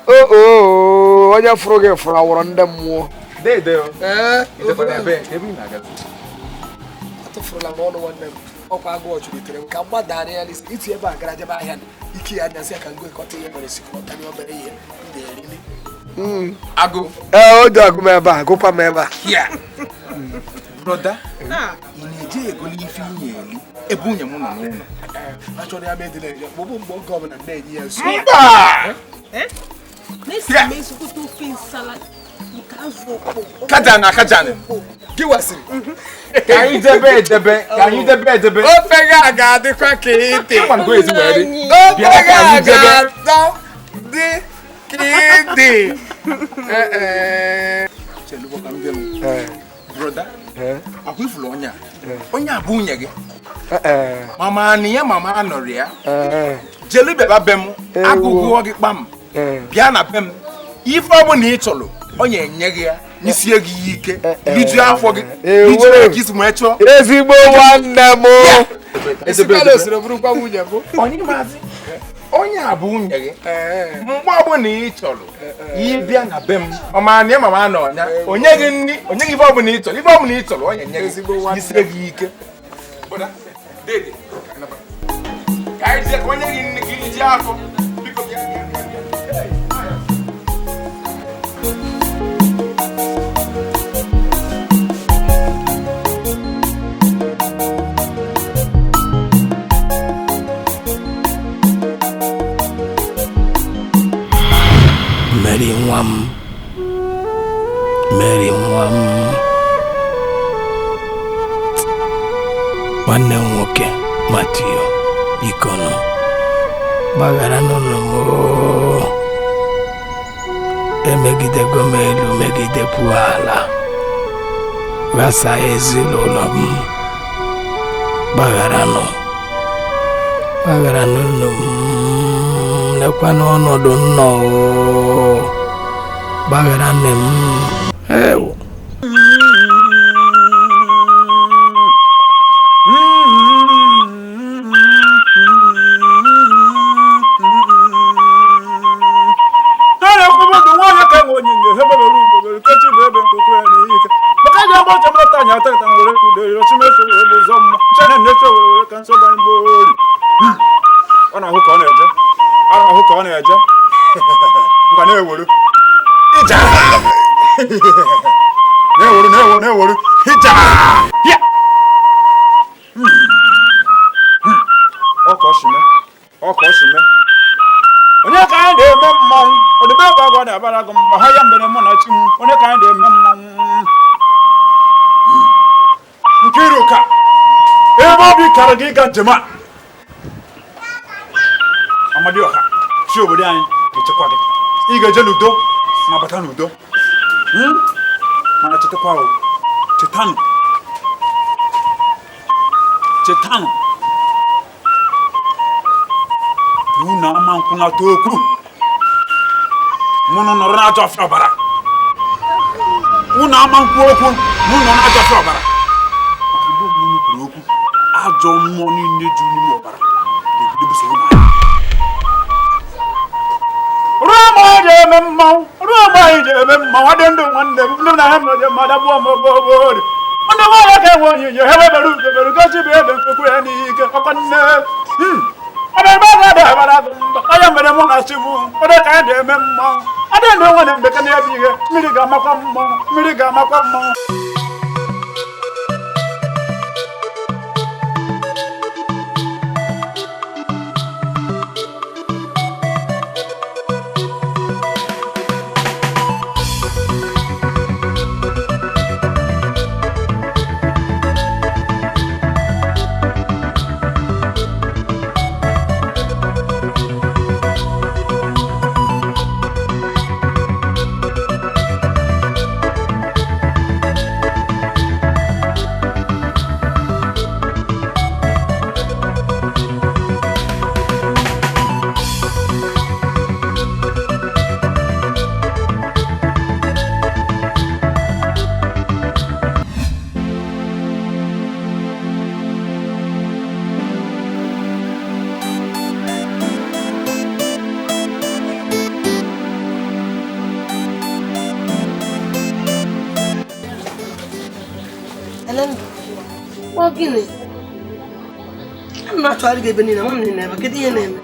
S9: O o onye fụrụ gị fụrụ awụrụ ndị mmụọ.
S7: Dede o.
S9: Ee.
S7: Ijekwana ebe nke ebe ị na-agazi.
S9: Atụfurula m ọnụ nwanne m. Ọkwa agụụ chụlitere m ka m gbadara ya n'isi iti ebe a gara jebe ahịa ike ya anyasị ya ka ngo ekọta ihe mere si kọta nye obere ihe m ga-erili.
S7: Agụ.
S9: Ee, o dị agụ m ebe a, gụkwa m ebe a.
S7: Here. Broda, ị na-eje ego n'ife ị na-eli ebe nwunye m nọ n'ụlọ.
S9: Achọrọ ya ma edina eje, mgbe mgbe oge ọbụla m na-enye ya nso.
S7: Mba!
S3: Na-esi m ezigbote ofe nsala nke azụ ọkpọ.
S7: Kajana, kajana.
S9: Gị wasịrị.
S7: Ka anyị debe edebe, ka anyị debe edebe.
S9: Ofe gị a ga-adịkwa ka ite.
S7: Ama ngo ezi wee dị.
S9: Ofe
S7: Bịa
S9: gị
S7: ka
S9: a
S7: anyị debe.
S9: ga-atọ dị ka ite. Ee.
S7: Chelụkwa ka m bịa m. Broda, akwa ifuru onye a. Onye a bụ nwunye gị. Mama anị ya mama anọrọ ya. Jelu bịaba be m, agụgụọ gị kpam. Bịa na be m. Ife ọbụla ị chọrọ, ọ na-enye gị ya. N'isie gị ya ike. Rijuo afọ gị. Rijuo ya ka isi wee chọọ.
S9: Ezigbo nwanne m.
S7: Edebe,
S9: Esikala
S7: edebe.
S9: osiri bụrụkwa nwunye m.
S7: Onye maazị, onye a bụ nwunye gị. Mgbe ọbụla ị chọrọ, ị bịa na be m. Ọ ma na mama nọ ya. Onye gị nri, onye gị ife ọbụla ị chọrọ, ife ọbụla ị chọrọ, ọ na-enye gị. Isie gị ike. Broda, dede, ka anyị jee ka onye gị nri ka iji afọ. Biko bịa, bịa, bịa, bịa.
S16: Mary nwa m, Mary nwa m, nwanne m nwoke Matthew, biko nụ gbaghara n'ụlọ m oo. Emegidego m elu megidekwuo ala, ghasaa ezinụlọ m, gbagharanụ, gbaghara n'ụlọ m, lekwanụ ọnọdụ nnọ oo. Gbaghara nne m. Ewo.
S13: Ọ na-ahụ ka ọ na-eje, ọ na-ahụ ka ọ na-eje. Ngwa na-ewere. Ija! Na-ewere, na-ewere, na-ewere. Ija! Ya! Ọ ka ọ si mee, ọ ka ọ si mee. Onye ka anyị na-eme mmanwụ? Odibo ebe ọgọ na-abara gị mba, ha ya mbere mụ na chi m. Onye ka anyị na-eme mmanwụ? Nkiruka, ebe obi kara gị ịga njem a. Amadioha, chi obodo anyị ga-echekwa gị. Ị ga-eje n'udo ma bata n'udo. Mana chetakwa o, chetanụ, chetanụ na unu ama nkwunata okwu. Mụ nọ nọrọ n'ajọ ọfịa ọbara. Unu ama nkwu okwu, mụ nọ n'ajọ ọfịa ọbara. Maka mgbe ọbụla unu kwuru okwu, ajọ mmụọ niile juru n'ime ọbara ga-ebido buso unu agha. Ruo mgbe anyị ji eme mmanwụ, ruo mgbe anyị ji eme mmanwụ, adị ndụ nwanne m, ndị na ha mere mmadụ abụọ ma ogbogbo. Ndị nwaanyị ka enwe onyinyo, ha webere ugobere gochi bụ ebe nkwekwe ya n'ike, ọkwa nne. Ọbịa ebe a ga-abara mba, onye mere mụ na chi mụ, onye ka anyị na-eme mmanwụ. Adị ndụ nwanne m bekee na-ebi ihe, mmiri ga-amakwa mmanwụ, mmiri ga-amakwa mmanwụ.
S3: Ọ gịnị? Ana m achọgharị gị ebe niile, ama m niile ebe, kedu ihe na-eme?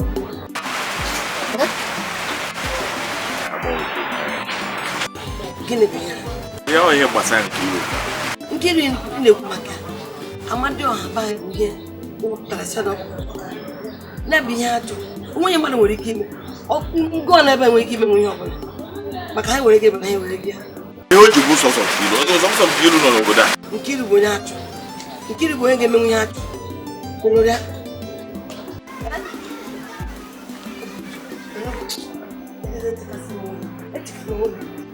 S3: Gịnị bụ ihe?
S17: Ihe ọ ihe gbasara Nkiru.
S3: Nkiru ị na-ekwu maka Amadioha be anyị bụ ihe wepụtara sị na na-bụ ihe a chọrọ. Onwe mmadụ nwere ike ime. Ngụ na ebe nwere ike ime ihe ọbụla. Maka anyị nwere ike ebe na anyị nwere ike ya.
S17: Ihe o ji bụ sọsọ Nkiru, ọzọ sọsọ Nkiru nọ n'obodo a.
S3: Nkiru bụ onye achọ. Nkiru bụ onye ga-emenwu ihe achọ. Kwụrụ ya.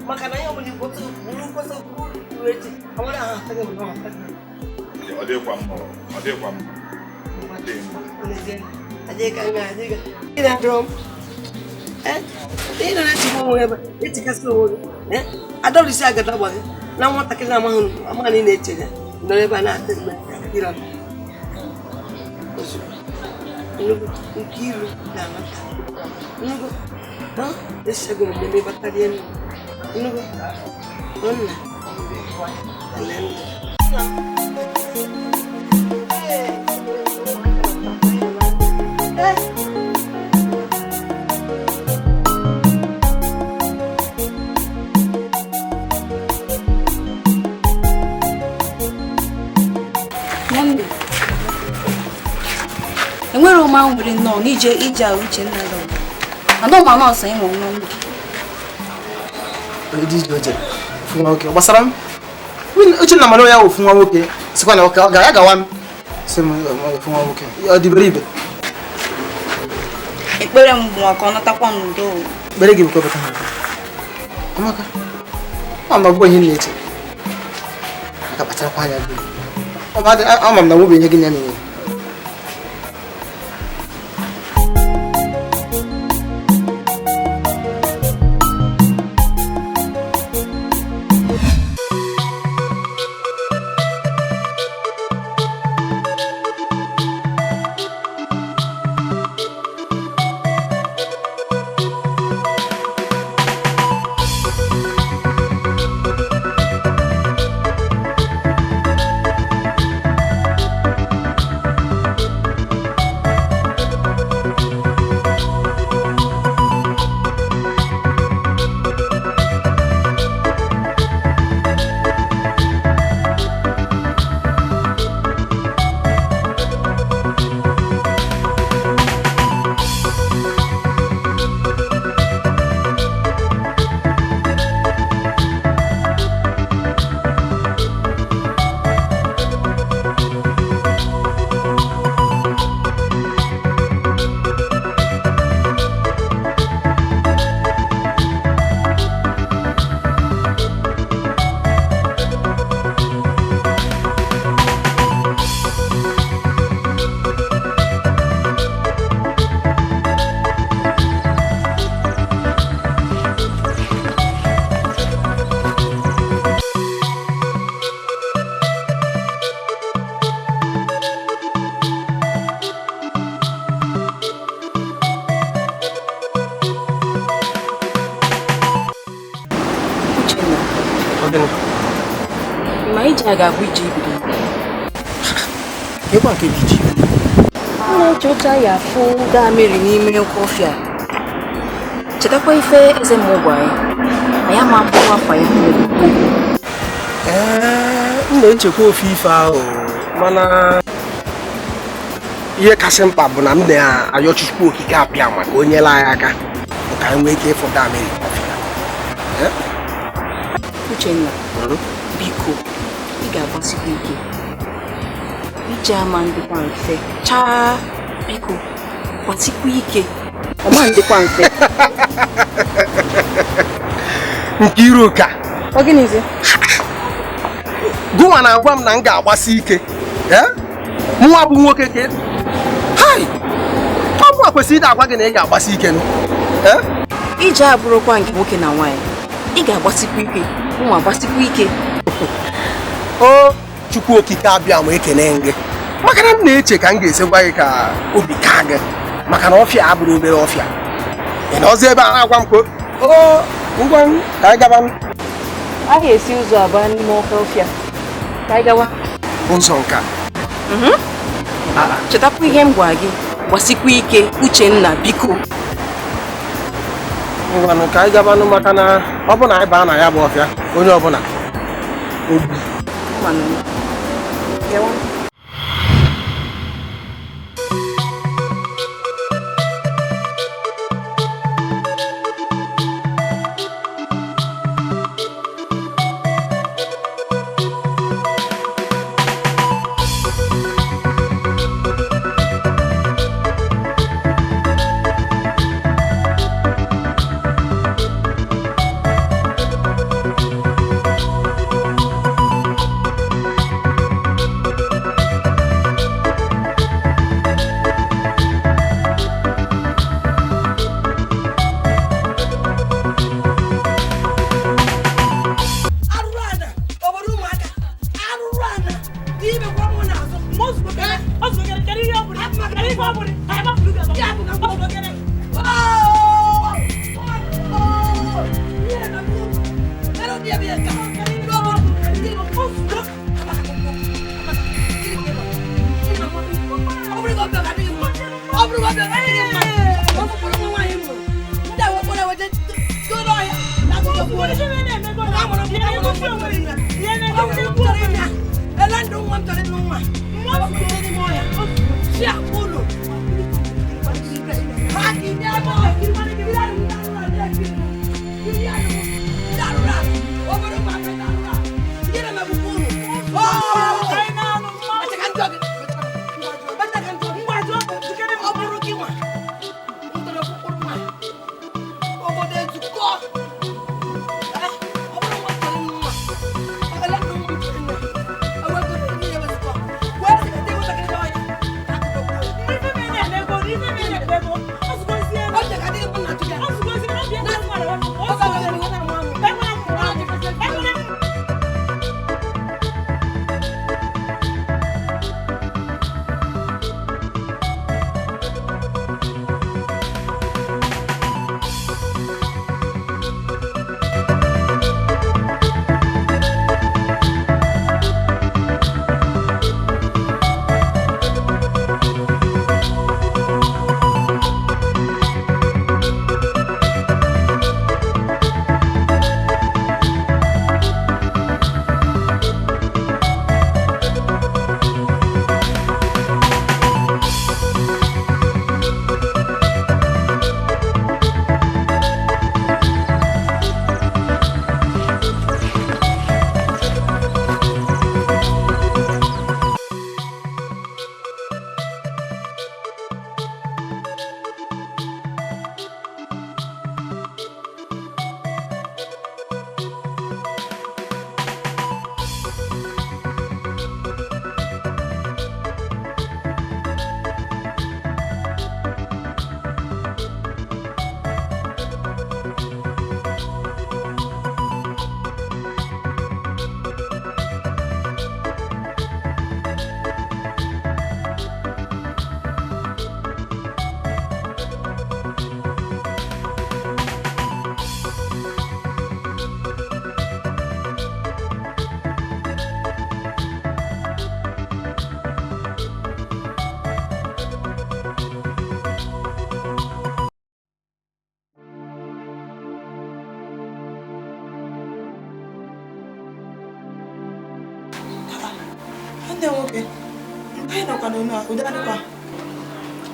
S3: Maka na ihe ọbụla igbo bụrụ nkwesị kwuru echi, amara ahụ ataghị m na ọtaghị.
S17: Ọ dịkwa mma, ọ dịkwa mma. Ọ dị mma.
S3: Ị na-echegbu onwe ebe echekasị onwe gị adọrịsị agada gba gị na nwatakịrị na-amaghị amaghị na ị na-eche ya nọrọ ebe a na-ata mgbe ịrọ nnukwu Nkiru na-anata nnukwu esichago mgbe n'ịbata rie nnukwu nna ele ndụ.
S14: Enwere ụma nwere nnọọ n'ije ije a Uchenna dọrọ. Anọ ma nọọsụ ịnwe nwa nwoke.
S18: Nwoke gbasara m Uchenna mara ya ofu nwa nwoke sịkwa na ọ ga ya gawa m sị m ofu nwa nwoke ọ dị iberibe.
S14: Ekpere m bụ maka ọ natakwa n'udo.
S18: Ekpere gị bụ kwepụta ha. Amaka, ọ ma bụ ihe m na-eche. Aka kpacharakwa anya gị. Ama m na nwebe ihe gị na ya.
S14: Ma ije a ga-abụ ije ibido.
S18: Ịkwa nke bụ ije ibido.
S14: M na-eche otu anyị afụ gaa mmiri n'ime oke ọfịa. Chetakwa ife eze mmụọ gwa anyị. Anyị ama akwụkwọ akwa ya.
S11: Ee, m na-echekwa ofe ife ahụ mana ihe kasị mkpa bụ na m na-ayọ Chukwu okike abịa maka o nyere anyị aka ka anyị nwee ike ịfụ gaa mmiri ọfịa.
S14: Uchenna, biko, ị ga-agbasikwa ike. Ije ama ndịkwa mfe. Chaa, biko, gbasikwa ike. Ọma ndịkwa mfe.
S11: Nkiruka.
S14: Ọ gịnịzi?
S11: Gụnwa na-agwa m na m ga-agbasi ike. Nwa bụ nwoke ka hai! Ọ bụ kwesịrị ịda agwa gị na ị ga-agbasi ike.
S14: Ije abụrụkwa nke nwoke na nwaanyị. Ị ga-agbasikwa ike. Ụmụ agbasikwa ike.
S11: O Chukwu okike abịa ma ekene gị. Maka na m na-eche ka m ga-esi gwa gị ka obi kaa gị maka na ọfịa abụrụ obere ọfịa. Ị nọzi ebe a na-agwa m ka o ngwa m ka anyị gaba m.
S14: A ga-esi ụzọ abụọ n'ime oke ọfịa. Ka anyị gawa.
S11: Ụzọ nka.
S8: Chetakwa ihe m gwa gị, gbasikwa ike Uchenna biko.
S11: Ngwanụ ka anyị gabanụ maka na ọ bụ na anyị baa na ya bụ ọfịa onye ọbụla ogbu.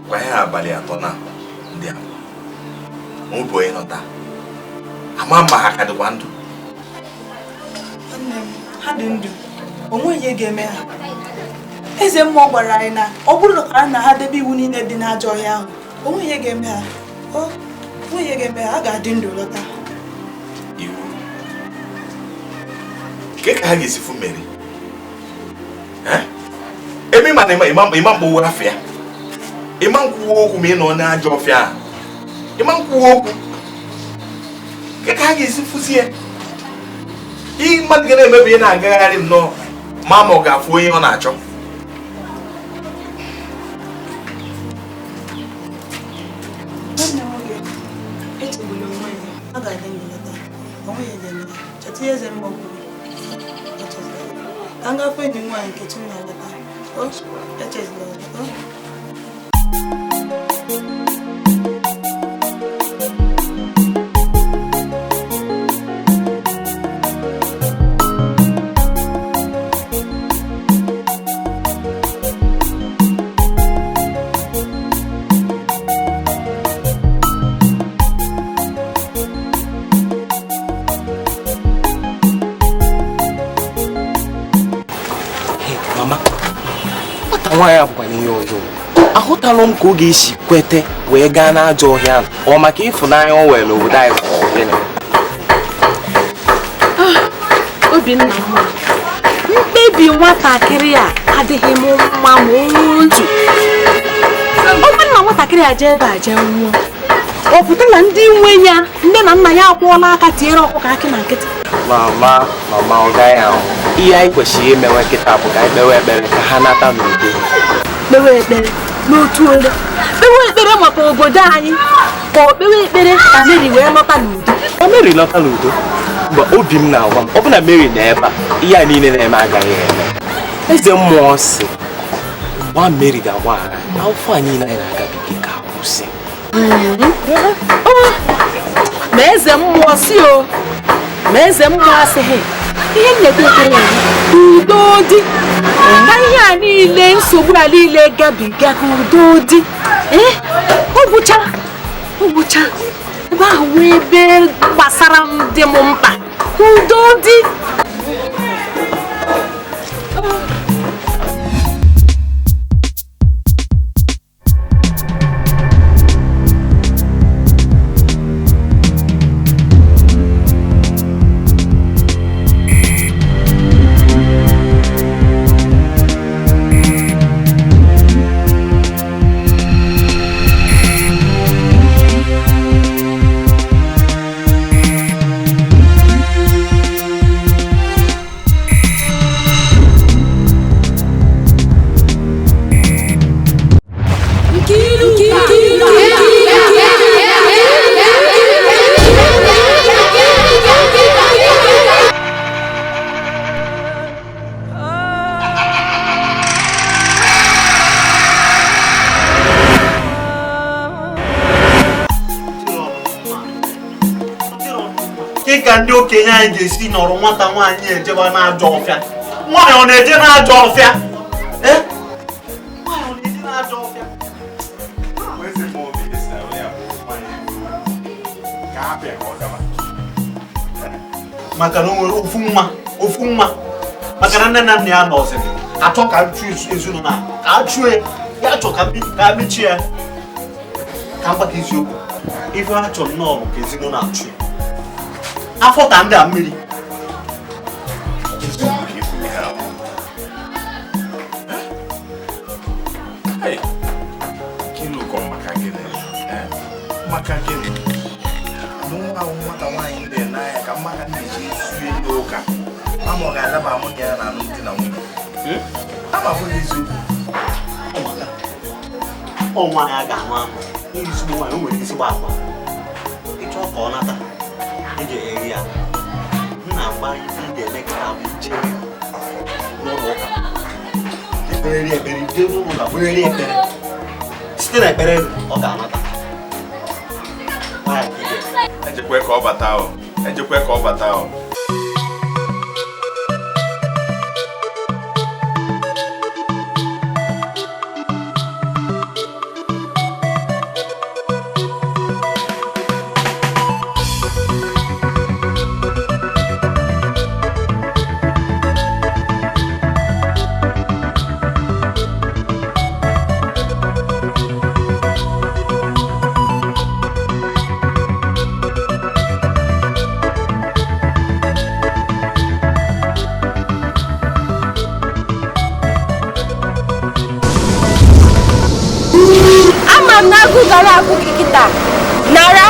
S7: Kwa ihe abalị atọ na ndị a ọ bụ onye nọta ama mma ha ka dịkwa ndụ.
S14: Nne m, ha dị ndụ, onwe ihe ga-eme ha. Eze mmụọ gwara anyị na ọ bụrụ na ha debe iwu niile dị n'ajọ ọhịa ahụ, onwe ihe ga-eme ha. Onwe ihe ga-eme ha, ha ga-adị ndụ lọta.
S7: Iwu nke ka ha ga-esi fụ mmeri? Ebe ịma na ịma mkpụrụ afịa ịma nkwuwa okwu ma ị nọ n'ajọ ọfịa ahụ ịma nkwuwa okwu nke ka ha ga-esi fụzie ihe mmadụ ga na-emebi na-agagharị nnọọ ma ọ ga-afụ onye ọ na-achọ.
S3: O, echezina ọzọ. O.
S19: Mama, nwata nwaanyị abụkwana ihe ọjọọ. Ahụtalụ m ka ọ ga-esi kwete wee gaa n'ajọ ọhịa ahụ. Ọ maka ịfụnanya o nwere n'obodo anyị ka ọ gịnị?
S12: Obinna nwa, mkpebi nwatakịrị a adịghị m mma ma otu. Ọ bụrụ na nwatakịrị a jee ebe a jee nwụọ, ọ pụta na ndị nwe ya, nne na nna ya akwụọla aka tinyere ọkụkọ akị na nkịtị.
S19: Mama, mama, ọ gaghị ahụ. Ihe anyị kwesịrị imewe kịta bụ ka anyị kpewe ekpere ka ha nata n'udo.
S12: Kpewe ekpere n'otu ole? Kpewe ekpere maka obodo anyị ka ọ kpewe ekpere ka Mary wee lọta n'udo.
S19: Ka Mary lọta n'udo? Mgbe obi m na-agwa m, ọ bụ na Mary nọ ebe a, ihe a niile na-eme agaghị eme. Eze mmụọ sị, gwa Mary ga-agbaghara afọ a niile anyị na-agabiga ka akwụsị.
S12: Ma eze mmụọ si o, ma eze mmụọ asịghị, ihe m na-ekpe ekpere ya udo dị. Ka ihe a niile, nsogbu a niile gabiga ka udo dị. Ọ gwụcha ebe ahụ wee ebe gbasara m dị m mkpa ka udo dị.
S20: Ka ndị okenye anyị ga-esi nọrọ nwata nwaanyị ejeba n'ajọ ọfịa. Nwaanyị ọ na-eje n'ajọ ọfịa? Nwaanyị ọ na-eje n'ajọ ọfịa? Maka na o nwere ofu nwa maka na nne na nna ya nọziri achọ ka achụ ezinụlọ a ka achụ ya achọ ka mechie ya ka mgbaka eziokwu ife achọ nnọọ bụ ka ezinụlọ achụ ya. Afọ ta ndị a mmiri.
S7: Maka gịnị? Nwa nwata nwaanyị ndị n'anya ka mmadụ na-eji esu elu ụka ama ọ ga-adaba mụ na ya na alụmdi na nwunye. Ama bụghị eziokwu.
S20: Ọ nwaanyị a ga-anụ anụ ezigbo nwaanyị o nwere ezigbo agwa. Ịchọ ka ọ nata ị ga-eri ya. M na-agba ife ị ga-eme ka ha bụ ije n'ụlọ ụka. Ekpere ekpere ije n'ụlọ ụka kpere ekpere. Site na ekpere ọ ga-anata.
S17: Ejekwe ka ọ bata o. Ejekwe ka ọ bata o.
S15: Nara.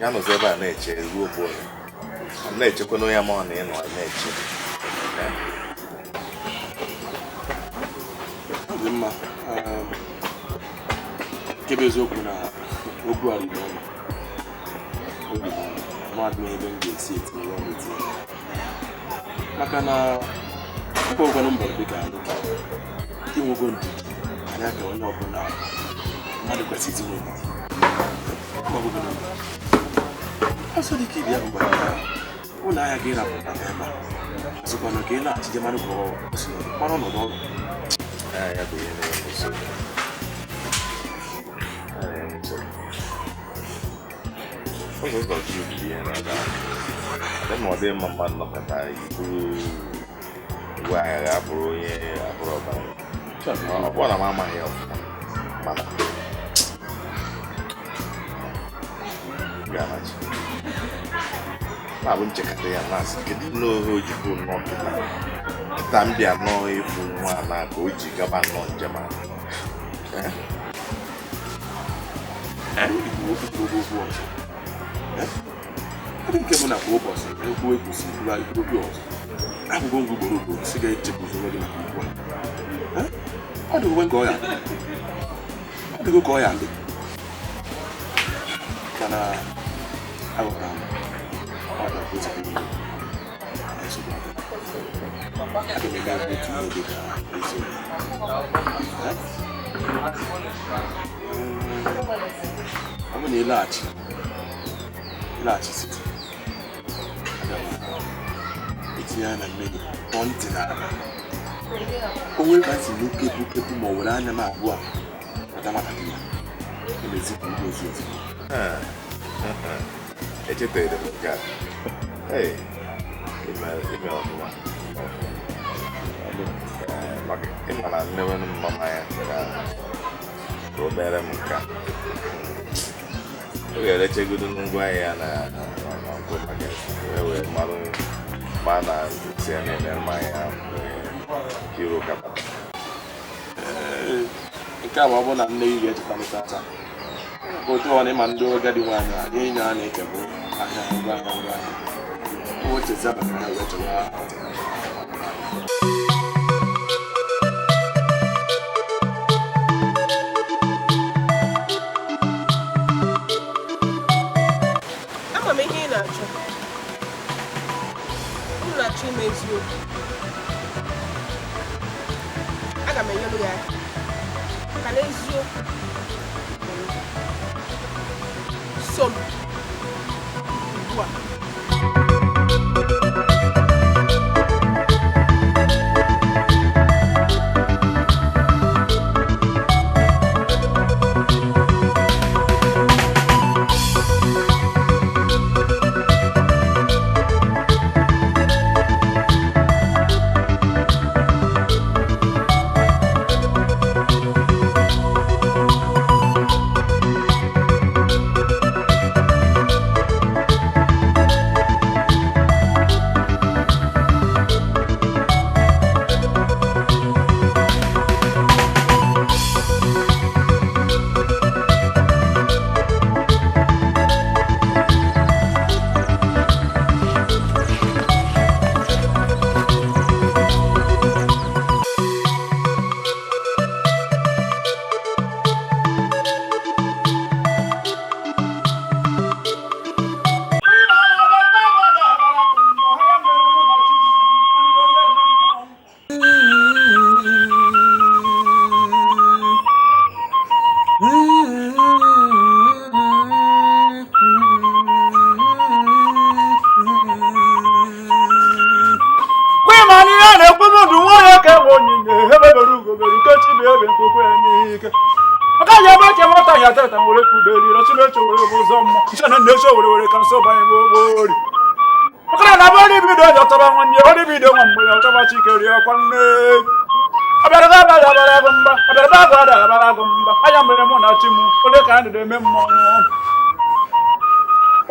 S17: Ga-anọzi ebe a na-eche ruo mgbe ole? M na-echekwa na onye ama ọ na ịnọ na-eche.
S5: Ọ dị mma. Nke bụ eziokwu na okwu a riri ọnụ. Obi bụ mmadụ na ebe m ga-esi etinye ya etinye. Maka na mkpa ọgwanụ mbọ dị ka anyị inwego ndidi anya ka onye ọbụla mmadụ kwesịrị itinye ndidi. Ọsọ dị ka ibi ahụ gwara ya ụlọ ahịa gị rapụta ebe a zụkwana ka ị laghachi mara ka ọ si mara ọnọdụ ọrụ.
S17: Ya bụ ihe na-enye nsogbu. Ụzọ ụzọ chi bụ ihe na-ebe ahụ. Adị ma ọ dị mma mmadụ nọkọta iburu ngwa ahịa ga abụrụ onye abụrụ ọbara. Ọ bụrụ na m amaghị ọfụma mana ga-anachi. Na-abụ nchekata ya na-asị kedu nnọọ o ji bụ nnọọ kịta kịta m bịa nnọọ ịfụ nwa na ka o ji gaba nnọọ njem a.
S5: Ebe nke bụ na kwa ụbọchị ekwu ekwusi ikwu ọzọ akwụkwọ ngwa ugboro ugboro si ga-echepụzi onwe gị maka okwu a. Ọ dịgo ka ọ ya ọ dịgo ka ọ ya dị mana aghọtara m ọ ga-abụ ezigbo ihe nsogbu aga m eme otu ihe dị ka eziokwu. Ọ bụ na ịlaghachi site aga m etinye ya na mmiri kpọọ ntị n'ala o nwere ka si n'okepu kepu ma ọ were anya m abụọ a nwatakịrị ya emezipụ ndị ozi ozugbo.
S17: Echetere m nke a. Ime ọfụma maka ịma na nnewenụ mama ya ka o mere m nke a. Ọ ga-erechegodo ngwa ahịa na nkwụ market wee marụ ma na si ya na-eme mmanya hero kapata.
S5: Nke a ma ọ bụ na nne gị ga-echeta m tata otu ọ na ịma ndị agadi nwaanyị a ihe a na-eke bụ ahịa ngwa ahịa ngwa ahịa o cheza maka ya wee chewa.
S3: Ama m ihe ị na-achọ. M na-achọ ime eziokwu. Aga m enyelu ya aka maka na eziokwu so m ugbu a.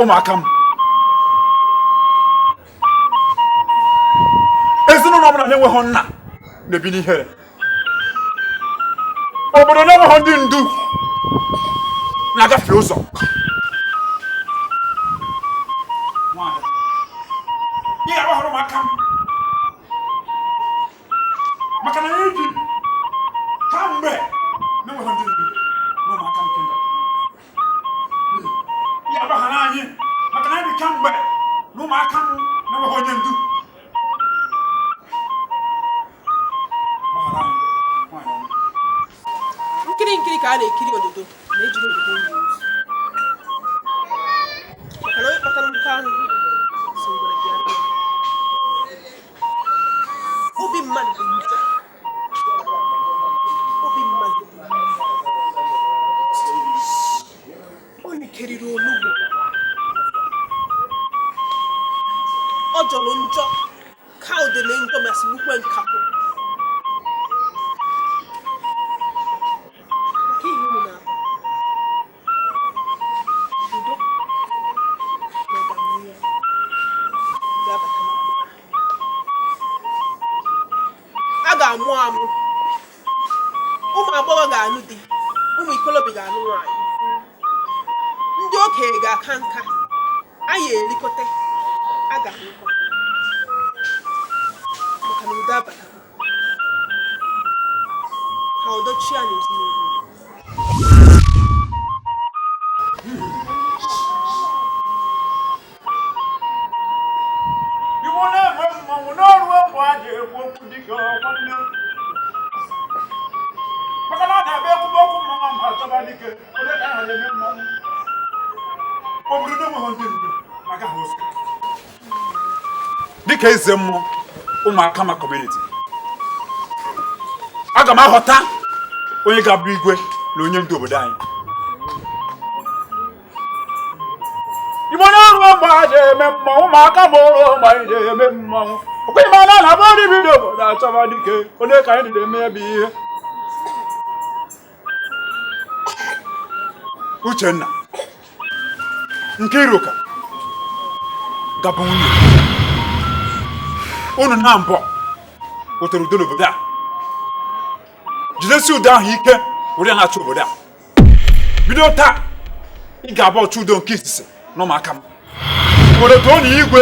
S13: Ụmụaka m ezinụlọ ọbụla na-enweghị nna na-ebi n'ihere, obodo na-enweghị ndị ndu na-agafe ụzọ. N'ụmụaka m, maka na anyị bi kamgbe na-enweghị ndị ndu n'ụmụaka m kingdom. Ya gbaghara anyị maka na anyị bi kamgbe n'ụmụaka m na-enweghị onye ndu. Gbaghara anyị, nwaanyị ọma.
S3: Nkiri nkiri ka a na-ekiri ododo na-ejiri ododo enyi ozu, maka na onye kpatara nkụ ahụhụ si ngwere bịa nne. Obi mmadụ dị njọ, obi mmadụ dị njọ. O nikeriri onugbu, ọ jọrọ njọ ka udele njọ ma sigbukwe nkakwụ. Maka ihe unu na-akọ, udo na ọganihu ga-abata n'obodo a. A ga-amụ amụ, ụmụ agbọghọ ga-anụ di, ụmụ ikolobịa ga-anụ nwaanyị, ndị okenye ga-aka nka, anyị erikọta, a ga-ahụkọ, maka na udo abatago. Ka udo chia n'ezinụlọ.
S13: Igbo na-eme mmanwụ n'ọrụ egwu a ji ekwu okwu dịka nwanne, maka na ọ na-abịa ekwube okwu mmanwụ ma achọba dike onye ka aha eme mmanwụ. Obodo na-enweghị ndị ndu agaghị ụzọ. Dịka eze mmụọ ụmụaka ma community, aga m aghọta onye ga-abụ igwe na onye ndu obodo anyị. Igbo na-arụ mgbe a ji eme mmanwụ, ụmụaka ma ụrụ mgbe anyị ji eme mmanwụ. Okwenye ma na na-abụ bido obodo achọba dike onye ka anyị na-eme ebe ihe. Uchenna Nkiruka gabụ nwunye unu na mbọ wetara udo n'obodo a, jidesi udo ahụ ike were ya na-achị obodo a. Bido taa ị ga-abụ ọchụ udo nke izizi n'ụmụaka m. Obodo too na igwe.